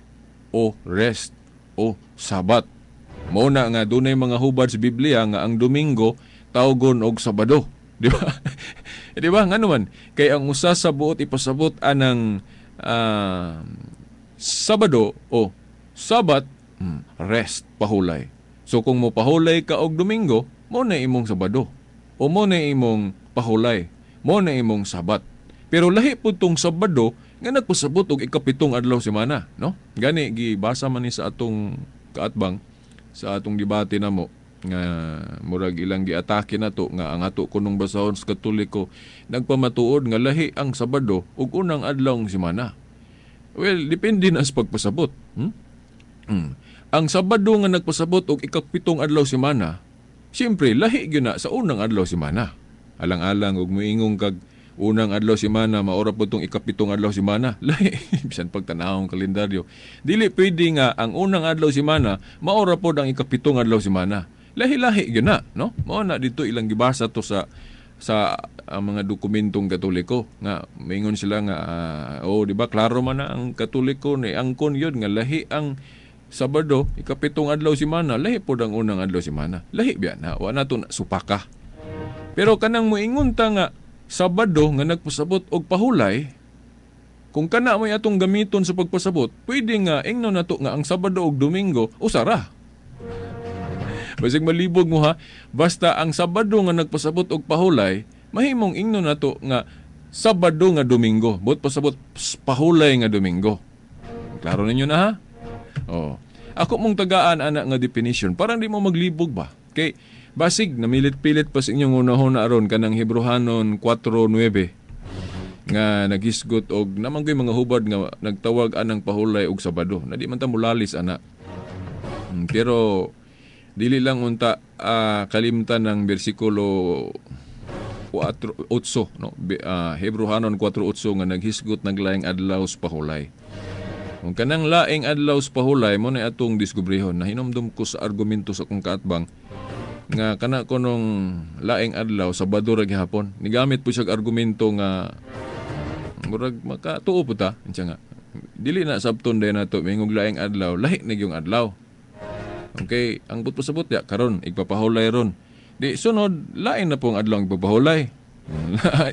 o rest o Sabat. Muna nga dunay mga hubad sa Biblia nga ang Domingo tawgon og Sabado. Di ba? Di ba? Nga naman, kay ang usa sa buot ipasabot anang Sabado o Sabat, rest, pahulay. So kung mo pahulay ka og Domingo, mo na imong Sabado o mo na imong pahulay, mo na imong Sabat. Pero lahi pud tong Sabado nga nagpasabot og 7 adlaw semana, no? Gani gibasa man ni sa atong kaatbang sa atong debate namo nga murag ilang giatake nato nga ang ato kunong basahon sa Katoliko nagpamatuod nga lahi ang Sabado ug unang adlaw ng semana. Well, depende na sa pagpasabot. Ang Sabado nga nagpasabot og 7 adlaw semana, siyempre lahi gyud na sa unang adlaw semana. Alang-alang og moingong kag unang adlaw semana maora po tong 7 adlaw semana. Lahi bisan pagtanawong kalendaryo. Dili pwede nga ang unang adlaw semana maora pod ang 7 adlaw semana. Lahi-lahi gyud na, no? Mao na dito ilang gibasa to sa ang mga dokumentong Katoliko nga maingon sila nga oh, di ba klaro man na ang Katoliko ni angkon gyud nga lahi ang Sabado, 7 adlaw semana, lahi pod ang unang adlaw semana. Lahi biya na, wa na to na supaka. Pero kanang moingon ta nga Sabado nga nagpasabot og pahulay, kung kana mo'y atong gamiton sa pagpasabot, pwede nga ingnon nato nga ang Sabado og Domingo usara. Basig malibog mo ha, basta ang Sabado nga nagpasabot og pahulay, mahimong ingnon nato nga Sabado nga Domingo, buot pasabot pahulay nga Domingo. Klaro ninyo na ha? Oh. Ako mong tagaan ana nga definition, parang di mo maglibog ba? Kay basig namilit-pilit pa sa inyong unahon na aron kanang Hebrohanon 4:9 nga naghisgot og naman ko'y mga hubad nga nagtawag anang pahulay og Sabado. Na di man ta mulalis ana. Pero dili lang unta kalimtan ng bersikulo 4:8, no? Hebrohanon 4:8 nga naghisgot naglaing adlaw sa pahulay. Kung kanang laing adlaw sa pahulay mo na atong diskubrihon, nahinomdom ko sa argumento sa akong kaatbang. Nga kana kunong laing adlaw, Sabado ra gihapon. Nigamit po siya argumento nga murag makatuo po ta. Unsa nga dili na sabton day nato mingog laing adlaw, lahi na gyung adlaw. Okay, ang but pasabot ya karon igpapahulay ron. Di sunod lain na pong adlaw ang igpapahulay.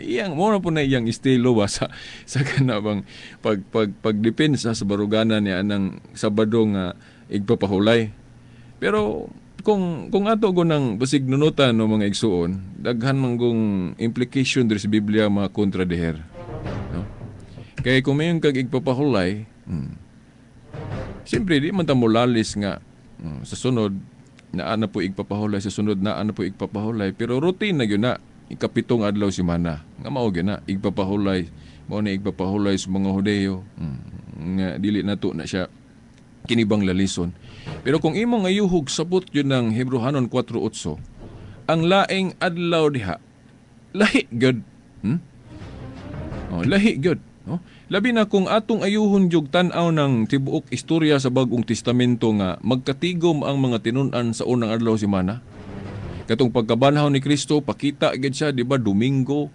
Iyang mo na po na iyang estilo ba sa sa kana bang pag pag pagdepensa sa baruganan niya anang Sabado nga igpapahulay. Pero kung ato go nang basig nunutan no, mga igsuon, daghan man gong implication diri sa Biblia mga kontra diher. No? Kay kung mayon kag igpapahulay, siyempre di man ta molalis nga sa sunod naa na po igpapahulay, sa sunod naa na po igpapahulay, pero routine na gyud na ikapitong adlaw semana nga mao gyud na igpapahulay, mao na igpapahulay sa mga Hudeyo, nga dili nato na siya kinibang lalison. Pero kung imong ayuhog sabot yun ng Hebreohanon 4:8, ang laing adlaw diha lahi gyud. Oh, lahi gyud, no? Labi na kung atong ayuhon jug tan-aw ng tibuok istorya sa Bagong Testamento nga magkatigom ang mga tinun-an sa unang adlaw semana. Katong pagkabanhaw ni Kristo, pakita gyud siya, di ba, Domingo.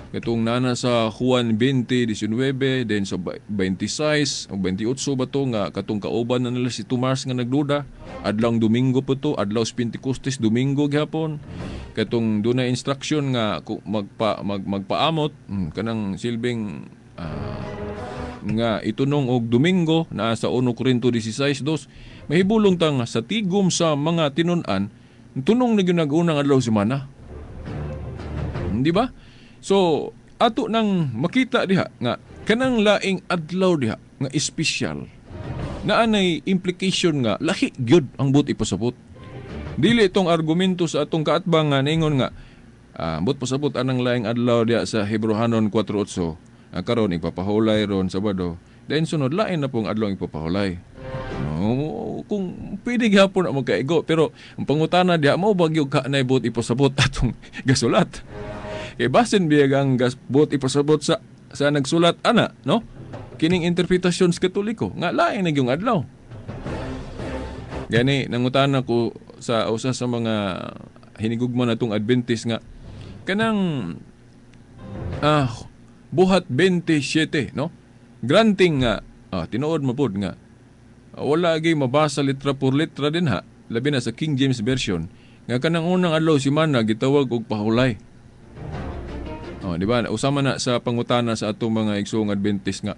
Katong nana sa Juan 20:19, then sa 26 o 28 ba to nga katong kauban na nila si Tomas nga nagduda. Adlawng Domingo po to, adlaw sa Pentecostes, Domingo gihapon. Katong dunay instruction nga magpaamot, kanang silbing nga itunong og Domingo naa sa 1 Corinto 16:2. Mahibulong ta nga sa tigom sa mga tinun-an, tunong na gyud nag-unang adlaw semana. Di ba? So, ato nang makita diha nga kanang laing adlaw diha nga espesyal naa nay implication nga lahi gyud ang buot ipasabot. Dili itong argumento sa atong kaatbang nga ningon nga buot pasabot anang laing adlaw diha sa Hebreohanon 4:8, karon ipapahulay ron Sabado, then sunod lain na pong adlaw ipapahulay. No, kung pwede gihapon na magkaigo, pero ang pangutana diha mao ba gyud ka nay buot ipasabot atong gasulat. Kay basin biyag ang buot ipasabot sa nagsulat ana, no? Kining interpretasyon sa Katoliko nga lain na gyung adlaw. Gani nangutana ko sa usa sa mga hinigugma natong Adventist nga kanang buhat 27, no? Granting nga tinuod mo pod nga wala gyud mabasa litra por litra din ha, labi na sa King James Version nga kanang unang adlaw semana gitawag og pahulay. Oh, di ba? Usama na sa pangutana sa atong mga igsoong Adventist nga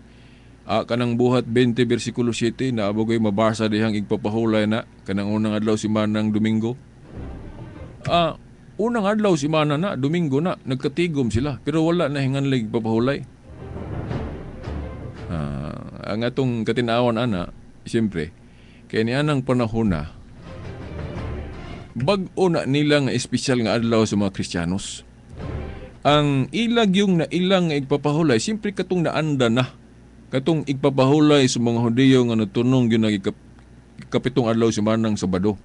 kanang buhat 20 bersikulo 7 na abogoy mabasa dihang igpapahulay na kanang unang adlaw semana ng Domingo. Unang adlaw semana na, Domingo na, nagkatigom sila pero wala na hinganlay igpapahulay. Ang atong katinawan ana, siyempre, kay nianang panahon na bag-o na nila nga espesyal nga adlaw sa mga Kristiyanos. Ang ilag yung nailang nga igpapahulay, siyempre katong naanda na. Katong igpapahulay sa mga Hudiyo nga natunong yun ang ikapitong adlaw si Manang Sabado.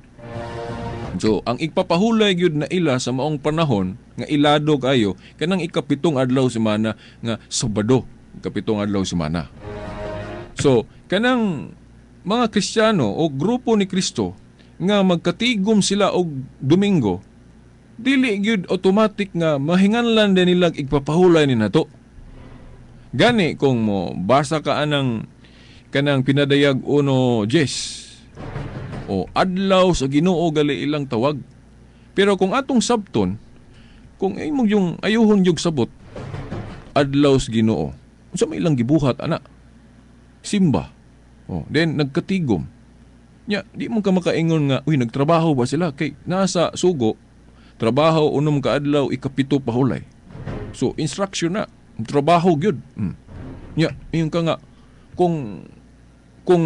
So, ang igpapahulay yun na ila sa maong panahon nga ilado kayo, kanang ikapitong adlaw si Mana nga Sabado, ikapitong adlaw si Mana. So, kanang mga Kristiyano o grupo ni Kristo nga magkatigom sila og Domingo, dili gyud automatic nga mahinganlan din nila igpapahulay ni nato. Gani kung mo basa ka anang kanang pinadayag 1:10 o adlaw sa Ginoo gali ilang tawag. Pero kung atong sabton, kung imong yung ayuhon yung sabot adlaw sa Ginoo, unsa may ilang gibuhat ana? Simba. Oh, then nagkatigom. Nya, di mo ka makaingon nga uy nagtrabaho ba sila kay nasa sugo trabaho unom ka adlaw ikapito pahulay. So instruction na trabaho gyud. Nya, ingon ka nga kung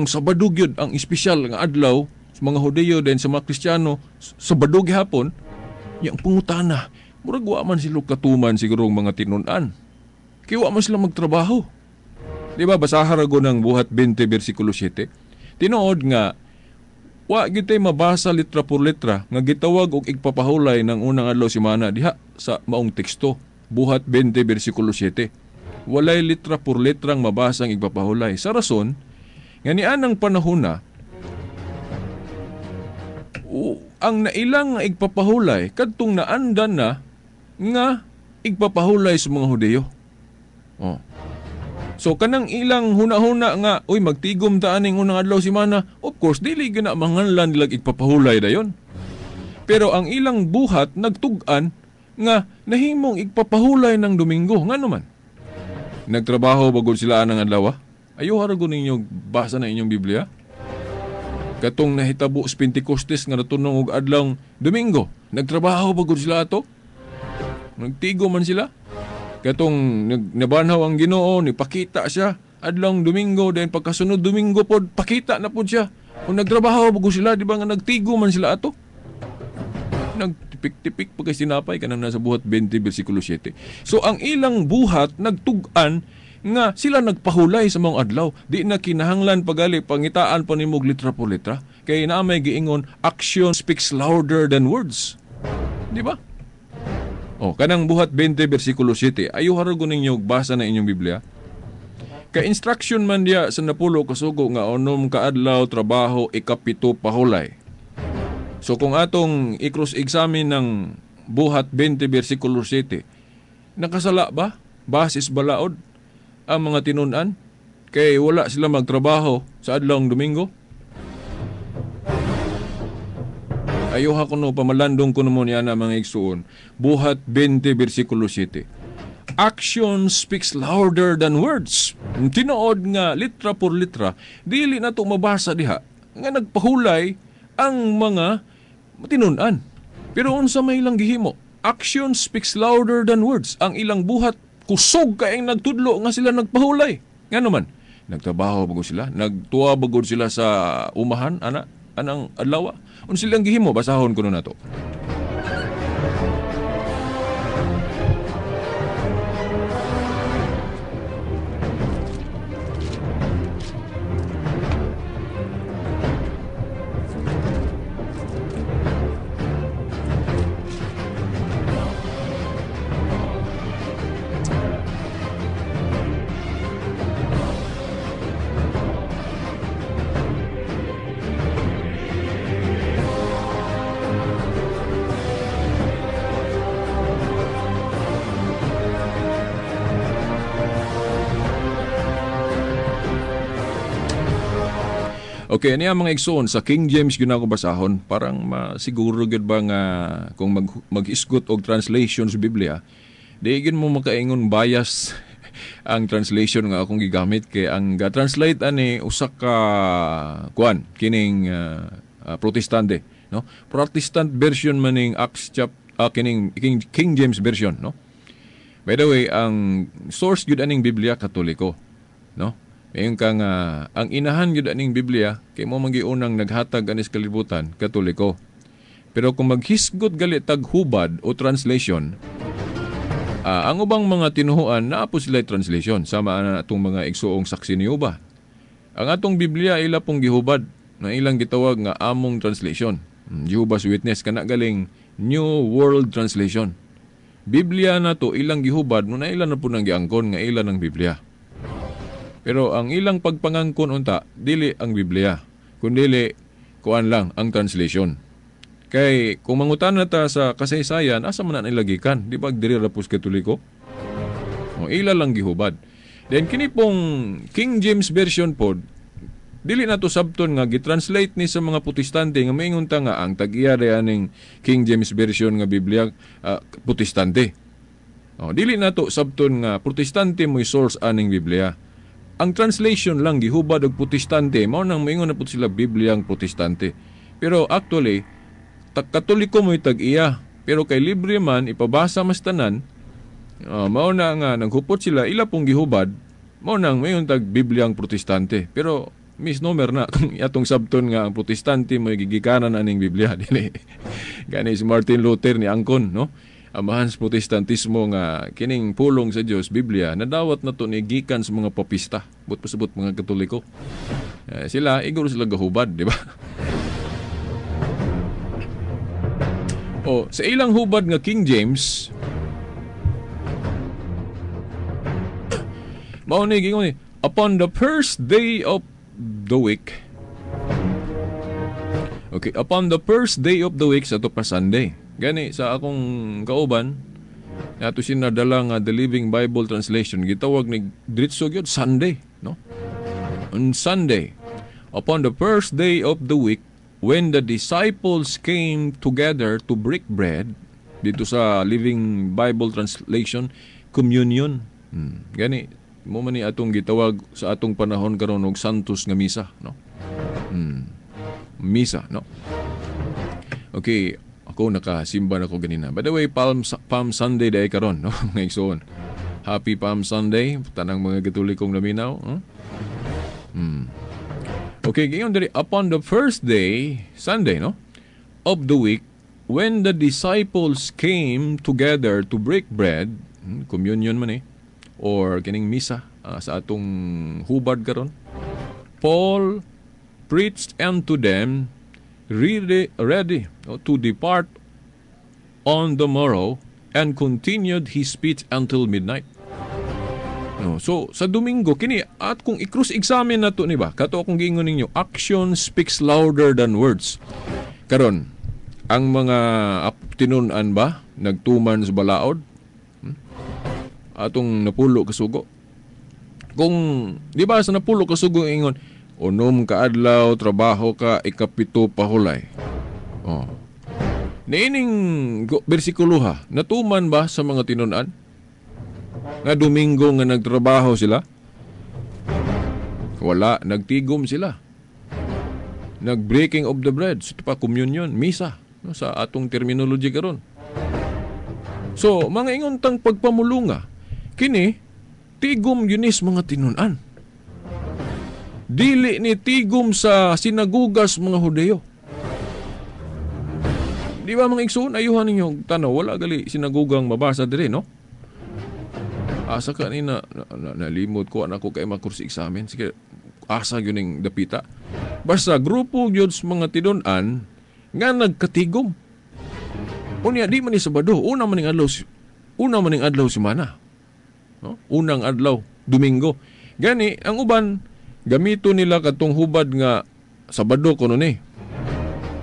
Sabado gyud ang espesyal nga adlaw sa mga Hudiyo then sa mga Kristiyano, Sabado gihapon, nya ang pangutana, murag wa man sila katuman siguro ang mga tinun-an. Kay wa man sila magtrabaho. Di ba basaha ra go ng buhat 20 bersikulo 7? Tinuod nga wa gyud tay mabasa litra por litra nga gitawag og igpapahulay ng unang adlaw semana diha sa maong teksto buhat 20 bersikulo 7. Walay litra por litrang mabasang igpapahulay. Sa rason nga nianang panahon na ang nailang nga igpapahulay kadtong naandan na nga igpapahulay sa mga Hudiyo. Oh. So kanang ilang huna-huna nga uy magtigom ta aning unang adlaw semana, of course dili gyud na manganlan nila igpapahulay dayon. Pero ang ilang buhat nagtug-an nga nahimong igpapahulay ng Domingo. Ngano man? Nagtrabaho bagod sila anang adlaw? Ayo ra gud ninyo basa na inyong Biblia. Katong nahitabo sa Pentecostes nga natunong og adlawng Domingo, nagtrabaho bagod sila ato? Nagtigo man sila. Katong nabanhaw ang Ginoo, nipakita siya adlawng Domingo, then pagkasunod Domingo pod pakita na pod siya. Kung nagtrabaho bagod sila, di ba nga nagtigo man sila ato? Nagtipik-tipik pa kay sinapay kanang nasa Buhat 20 versikulo 7. So ang ilang buhat nagtug-an nga sila nagpahulay sa mga adlaw. Di na kinahanglan pagali pangitaan pa nimo litra por litra. Kay naa may giingon, action speaks louder than words. Di ba? O, kanang Buhat 20 versikulo 7. Ayo harugo ninyo basa na inyong Biblia. Ka instruction man diya sa napulo kasugo nga unom ka adlaw trabaho ikapito pahulay. So kung atong i-cross-examine ng Buhat 20 versikulo 7, nakasala ba? Basis balaod ang mga tinun-an? Kay wala sila magtrabaho sa adlawng Domingo? Ayuha kuno, pamalandong kuno mo niya na mga igsuon. Buhat 20 versikulo 7. Action speaks louder than words. Tinuod nga litra por litra, dili na to mabasa diha nga nagpahulay ang mga tinun-an. Pero unsa may ilang gihimo? Action speaks louder than words. Ang ilang buhat kusog kaayong nagtudlo nga sila nagpahulay. Ngano man? Nagtrabaho bagod sila, nagtuwa bagod sila sa umahan ana anang adlaw. Unsa silang gihimo? Basahon kuno nato. Okay, niya mga igsoon sa King James gyud ako basahon, parang masiguro gyud ba nga kung mag-isgot og translation sa Biblia, di gyud mo makaingon bias ang translation nga akong gigamit kay ang ga-translate ani usa ka kuan kining Protestante, no? Protestant version maning Acts chap kining King James version, no? By the way, ang source gyud aning Biblia Katoliko, no? Ngayon ka nga, ang inahan gyud aning Biblia, kay mo manggiunang naghatag anis kalibutan, Katoliko. Pero kung maghisgot gali tag hubad o translation, ang ubang mga tinuhuan, naa po sila translation. Sama na atong mga igsuong saksi ni Uba. Ang atong Biblia ila pong gihubad, na ilang gitawag nga among translation. Jehovah's Witness, kana galing New World Translation. Biblia na to ilang gihubad, no na ilan na po nang giangkon nga ilan ang Biblia. Pero ang ilang pagpangangkon unta, dili ang Biblia, kundili kuan lang ang translation. Kay kung mangutan na ta sa kasaysayan, asa man na nilagikan? Di ba diri ra pus Katoliko? O ila lang gihubad. Then kini pong King James Version pod, dili na to sabton nga gitranslate ni sa mga Protestante nga maingon ta nga ang tag-iya aning King James Version nga Biblia Protestante. O dili na to sabton nga Protestante mo'y source aning Biblia. Ang translation lang gihubad og Protestante, mao nang moingon na pud sila Biblia ang Protestante. Pero actually, Katoliko mo'y tag-iya. Pero kay libre man ipabasa mas tanan, mao na nga naghupot sila ila pong gihubad, mao nang moingon tag Biblia ang Protestante. Pero misnomer na kung atong sabton nga ang Protestante mo'y gigikanan aning Biblia dili. Gani si Martin Luther ni angkon, no? Amahan sa Protestantismo nga kining pulong sa Dios Biblia nadawat na to ni gikan sa mga papista, but pasabot mga Katoliko. Sila iguro sila gahubad, di ba? O sa ilang hubad nga King James, mao ni gingon ni, upon the first day of the week, Okay, upon the first day of the week, sa to pa Sunday. Gani sa akong kauban, ato sinadala nga The Living Bible Translation, gitawag ni diretso gyud Sunday, no? On Sunday, upon the first day of the week, when the disciples came together to break bread, dito sa Living Bible Translation, communion. Gani, mo man ni atong gitawag sa atong panahon karon og Santos nga misa, no? Misa, no? Okay, ako nakasimba na ko ganina. By the way, Palm Sunday day karon, no? Mga igsoon. Happy Palm Sunday tanang mga Katolikong naminaw, huh? Okay, giingon diri, upon the first day, Sunday, no, of the week, when the disciples came together to break bread, communion man eh, or kining misa sa atong hubad karon, Paul preached unto them, ready, no, to depart on the morrow, and continued his speech until midnight. No, so sa Domingo kini at kung i-cross examine nato ni ba, kato akong giingon ninyo, action speaks louder than words. Karon, ang mga tinun-an ba nagtuman sa balaod? Atong napulo kasugo. Kung di ba sa napulo kasugo ingon, unom ka adlaw trabaho ka, ikapito pahulay. Oh. Niining bersikulo ha, natuman ba sa mga tinun-an? Nga Domingo nga nagtrabaho sila? Wala, nagtigom sila. Nag-breaking of the bread, so, pa communion, misa, no, sa atong terminology karon. So, mga ingon tang pagpamulunga, kini tigom yunis mga tinun-an. Dili ni tigom sa sinagugas mga Hudeo. Di ba mga igsoon, ayuhan ninyo tanaw, wala gali sinagugang mabasa dire, no? Asa ka ni na, nalimot ko anak ko kay makursi examen. Sige, asa gyud ning dapita. Basta grupo gyud sa mga tinun-an nga nagkatigom. Unya di man ni Sabado, una man ning adlaw semana. No? Unang adlaw, Domingo. Gani ang uban gamito nila katong hubad nga Sabado kuno ni.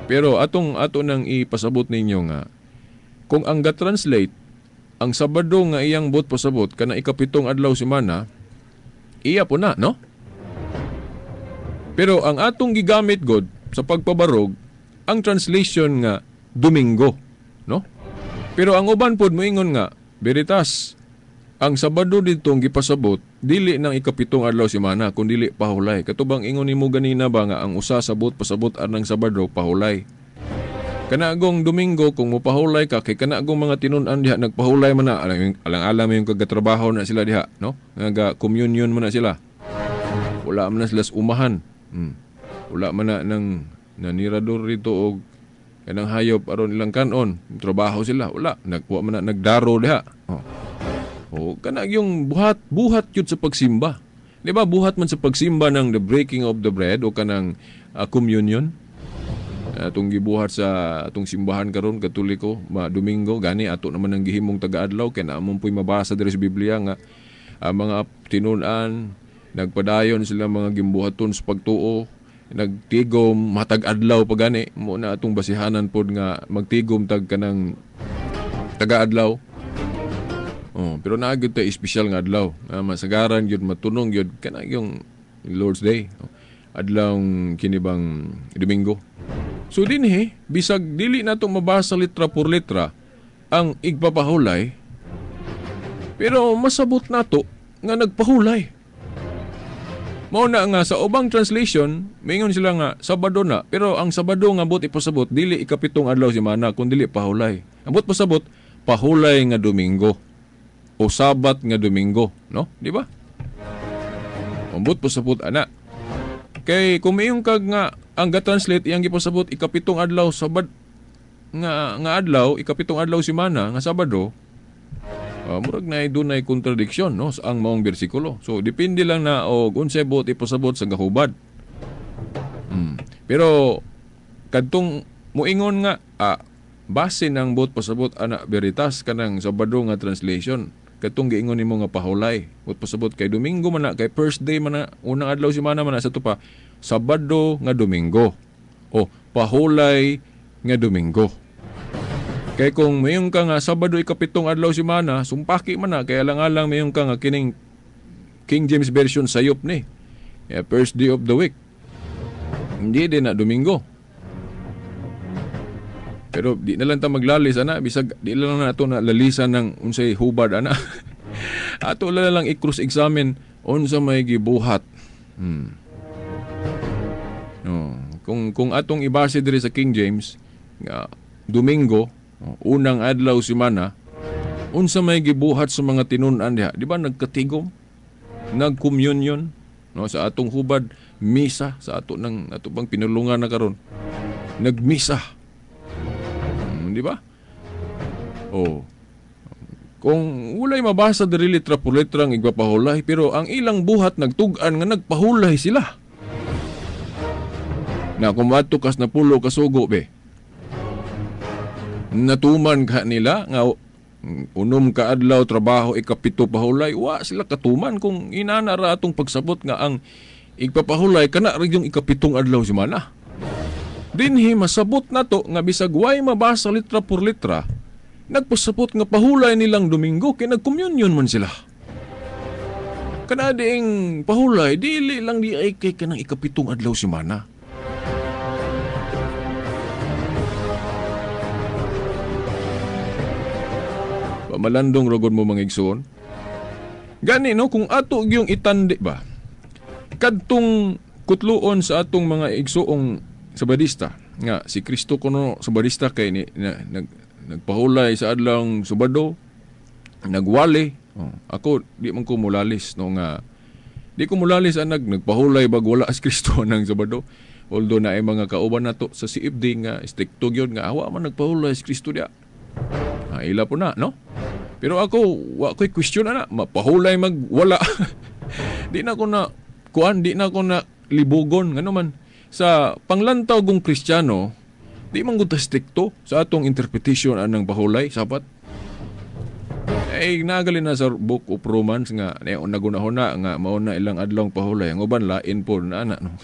Pero atong ato nang ipasabot ninyo nga kung ang ga-translate ang Sabado nga iyang buot pasabot kana ikapitong adlaw semana, iya po na, no? Pero ang atong gigamit god sa pagpabarog ang translation nga Domingo, no? Pero ang uban pod moingon nga veritas ang Sabado ditong gipasabot dili nang ikapitong adlaw semana kun dili pahulay. Katubang ingon nimo ganina ba nga ang usa sa buot pasabot anang Sabado pahulay. Kanagong Domingo kung mopahulay ka kay kanagong mga tinun-an diha nagpahulay man na, alang-alam yung kagatrabaho na sila diha, no? Nga communion man na sila. Wala man na sila sa umahan. Wala man na nang nanirador rito og kanang hayop aron ilang kanon. Trabaho sila, wala. Nagwa man na nagdaro diha. Oh. O kana yung buhat yun sa pagsimba. Di ba buhat man sa pagsimba ng the breaking of the bread o kanang communion? Atong gibuhat sa atong simbahan karon Katoliko, ma Domingo gani ato naman ang gihimong taga-adlaw kay naamon po'y mabasa diri sa Biblia nga mga tinun-an nagpadayon sila mga gimbuhaton sa pagtuo, nagtigom matag adlaw pa gani mo na atong basihanan pod nga magtigom tag kanang taga-adlaw. Oh, pero naa gyud tay espesyal nga adlaw, masagaran gyud matunong gyud kana yung Lord's Day. Oh, adlawng kini bang Domingo. So dinhi bisag dili nato mabasa litra por litra ang igpapahulay, pero masabot nato nga nagpahulay. Mao na nga sa ubang translation mingon sila nga Sabado na, pero ang Sabado nga buot ipasabot dili ikapitong adlaw semana kun dili pahulay. Ang buot pasabot pahulay nga Domingo o Sabat nga Domingo, no? Di ba? Ang buot pasabot ana. Kay kung miingon kag nga ang ga-translate iyang gipasabot ikapitong adlaw Sabad nga adlaw, ikapitong adlaw semana nga Sabado, murag na dunay contradiction, no, sa ang maong bersikulo. So depende lang na og unsay buot ipasabot sa gahubad. Pero kadtong moingon nga base ng buot pasabot ana veritas kanang Sabado nga translation, katong giingon nimo nga pahulay buot pasabot kay Domingo man na, kay first day man na, unang adlaw semana man na, sa tupa Sabado nga Domingo o Pahulay nga Domingo. Kay kung mayong ka nga Sabado ikapitong adlaw semana, sumpaki man na, kaya lang-alang mayong ka nga kining King James Version sayop ni. Yeah, first day of the week. Hindi din na Domingo. Pero di na lang ta maglalis ana, bisag di lang na ato na lalisan ng unsay hubad ana. Ato na lang i-cross examine unsa may gibuhat. No, kung atong ibase diri sa King James nga Domingo, unang adlaw semana, unsa may gibuhat sa mga tinun-an diha? Di ba nagkatigom? Nagcommunion, no, sa atong hubad misa, sa ato nang ato bang pinulungan na karon. Nagmisa. Di ba? Oh. Kung walay mabasa diri litra por letra ang igpapahulay, pero ang ilang buhat nagtug-an nga nagpahulay sila. Na kung maadto kas na pulo kasugo be. Natuman ka nila nga unom ka adlaw trabaho ikapito pahulay, wa sila katuman kung inana ra atong pagsabot nga ang igpapahulay kana ra yung ikapitong adlaw semana. Dinhi masabot nato nga bisag way mabasa litra por litra, nagpasabot nga pahulay nilang Domingo kay nagcommunion man sila. Kana diing pahulay dili lang di ay kay kanang ikapitong adlaw semana. Pamalandong rogod mo mga igsoon. Gani no, kung ato gyung itandi ba kadtong kutluon sa atong mga igsoong Sabadista nga si Kristo kuno Sabadista kay ni, na, nagpahulay sa adlawng Sabado, nagwali. Oh, ako di man ko mulalis no nga di ko mulalis ang nagpahulay bag wala si Kristo ng Sabado. Although na ay mga kauban nato sa CFD nga strikto gyud nga awa man nagpahulay si Kristo diya. Ah, ila po na no. Pero ako wa koy question ana, mapahulay mag wala. Di na ko na kuan, di na ko na libugon ngano man sa panglantaw kong Kristiyano, di man gud ta strikto sa atong interpretation anang pahulay sabat. Ay nagali na sa Book of Romans nga nagunahuna nga mao na ilang adlawng pahulay, ang uban lain po na ana no.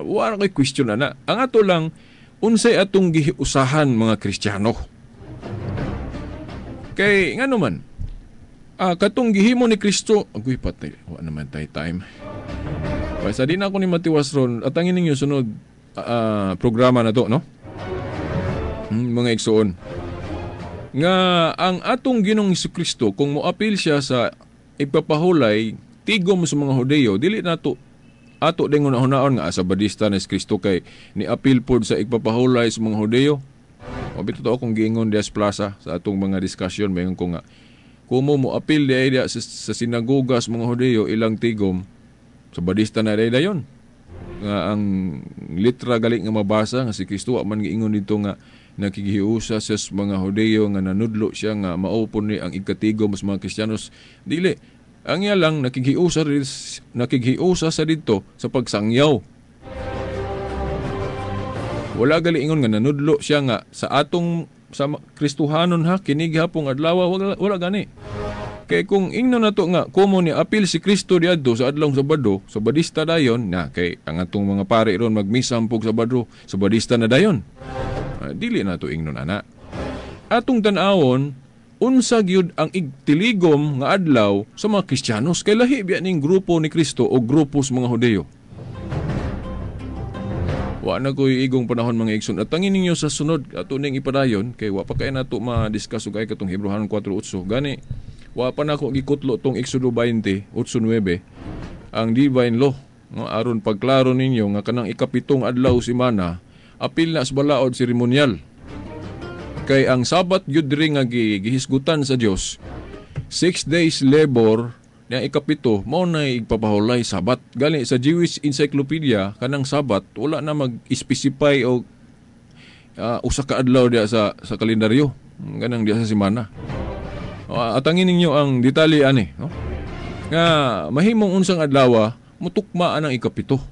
Wa na koy question ana. Ang ato lang unsay atong giusahan mga Kristiyano. Kay ngano man katong gihimo ni Kristo, agoy patay, wa naman tay time. Basta di na ako ni matiwas ron, atangin ninyo sunod programa na to, no? Mga igsoon. Nga ang atong Ginoong Jesucristo, kung moapil siya sa ipapahulay, tigom sa mga Hudeyo, dili na to ato din hunaon nga Sabadista ni Kristo kay niapil pod sa ipapahulay sa mga Hudeyo. O bito to akong giingon dias plaza sa atong mga discussion, mayon ko nga kumo mo apil di ay sa sinagoga sa mga Hudeyo ilang tigom, Sabadista na day dayon. Nga ang litra gali nga mabasa nga si Kristo wa man giingon dito nga nakikihiusa sa mga Hudeyo nga nanudlo siya nga mao po ni ang ikatigom sa mga Kristiyanos. Dili. Ang iya lang nakighiusa sa dito sa pagsangyaw. Wala gali ingon nga nanudlo siya nga sa atong sa Kristohanon ha kini gihapong adlaw, wala gani. Kay kung ingnon nato nga kumo ni apil si Kristo diadto sa adlawng Sabado, Sabadista dayon na kay ang atong mga pare ron magmisampog Sabado, Sabadista na dayon. Dili nato ingnon ana. Atong tan-awon unsa gyud ang igtiligom nga adlaw sa mga Kristiyanos kay lahi biya ning grupo ni Kristo o grupo sa mga Hudeyo. Wa na ko'y igong panahon mga igsoon. At tangin ninyo sa sunod ato ning ipadayon kay wa pa kay nato ma-discuss og ay katong Hebreohanon 4:8. Gani wa pa nako gikutlo tong Exodo 20:8-9 ang divine law, no, aron pagklaro ninyo nga kanang ikapitong adlaw semana apil na sa balaod seremonial. Kay ang Sabat gyud diri nga gihisgutan sa Dios, 6 days labor niya ikapito mao na igpapahulay Sabat. Gani sa Jewish Encyclopedia kanang Sabat wala na mag-specify og usa ka adlaw diya sa kalendaryo ganang diya sa semana. Atangin ninyo ang detalye ani, no? Nga mahimong unsang adlaw mutukma anang ikapito.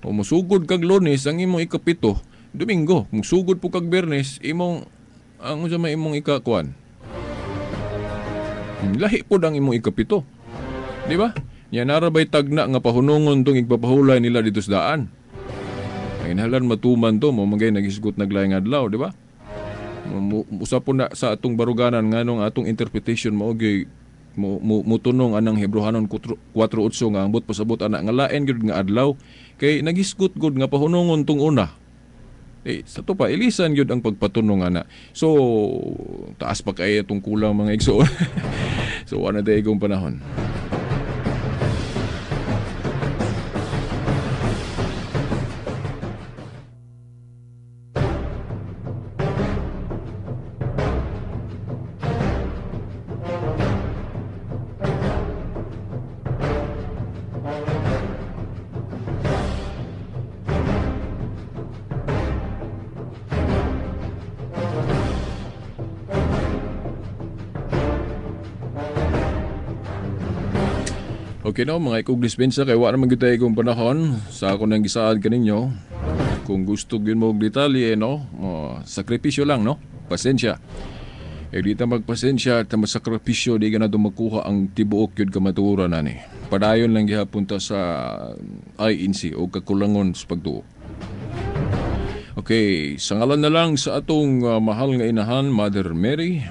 O musugod kag Lunes ang imong ikapito, Domingo. Musugod po kag Biyernes imong ang unsa may imong ikakuan. Lahi pod ang imong ikapito. Di ba? Nya narabay tagna nga pahunungon tong igpapahulay nila dito sa daan. Panginahanglan matuman to mo magay nagisgot naglaing adlaw, di ba? Usapon na sa atong baruganan nganong atong interpretation mao gyud mutunong anang Hebreohanon 4:8 nga ambot pasabot ana nga lain gyud nga adlaw kay nagisgot gud nga pahunongon tong una. Eh, sa to pa ilisan gyud ang pagpatunong ana. So taas pa kay atong kulang mga igsoon. So wala na igong panahon. Okay no, mga ikog dispensa, kay wa naman gyud tayo igong panahon sa ako nang gisaad kaninyo. Kung gusto gyud mo og detalye, no, sakripisyo lang, no? Pasensya. Eh di ta magpasensya at masakripisyo, di ka na makuha ang tibuok gyud kamatuoran ani. Padayon lang gihapon ta sa INC o kakulangon sa pagtuo. Okay, sa ngalan na lang sa atong mahal nga inahan, Mother Mary,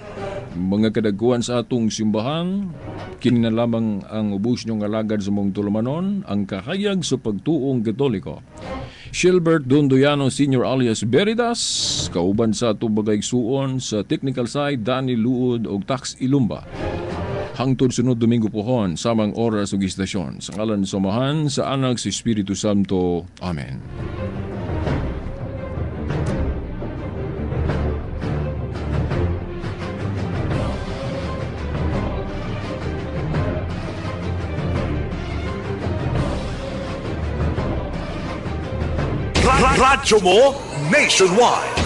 mga kadaguan sa atong simbahan, kini na lamang ang ubos niyong alagad sa mong tulumanon, ang kahayag sa pagtuong Katoliko. Gilbert Dondoyano Sr. alias Veritas, kauban sa atong bagay suon sa technical side, Danny Luod og Tax Ilumba. Hangtod sunod Domingo pohon, samang oras ug istasyon. Sa ngalan sa Amahan, sa Anak, sa Espiritu Santo. Amen. Radyo mo nationwide.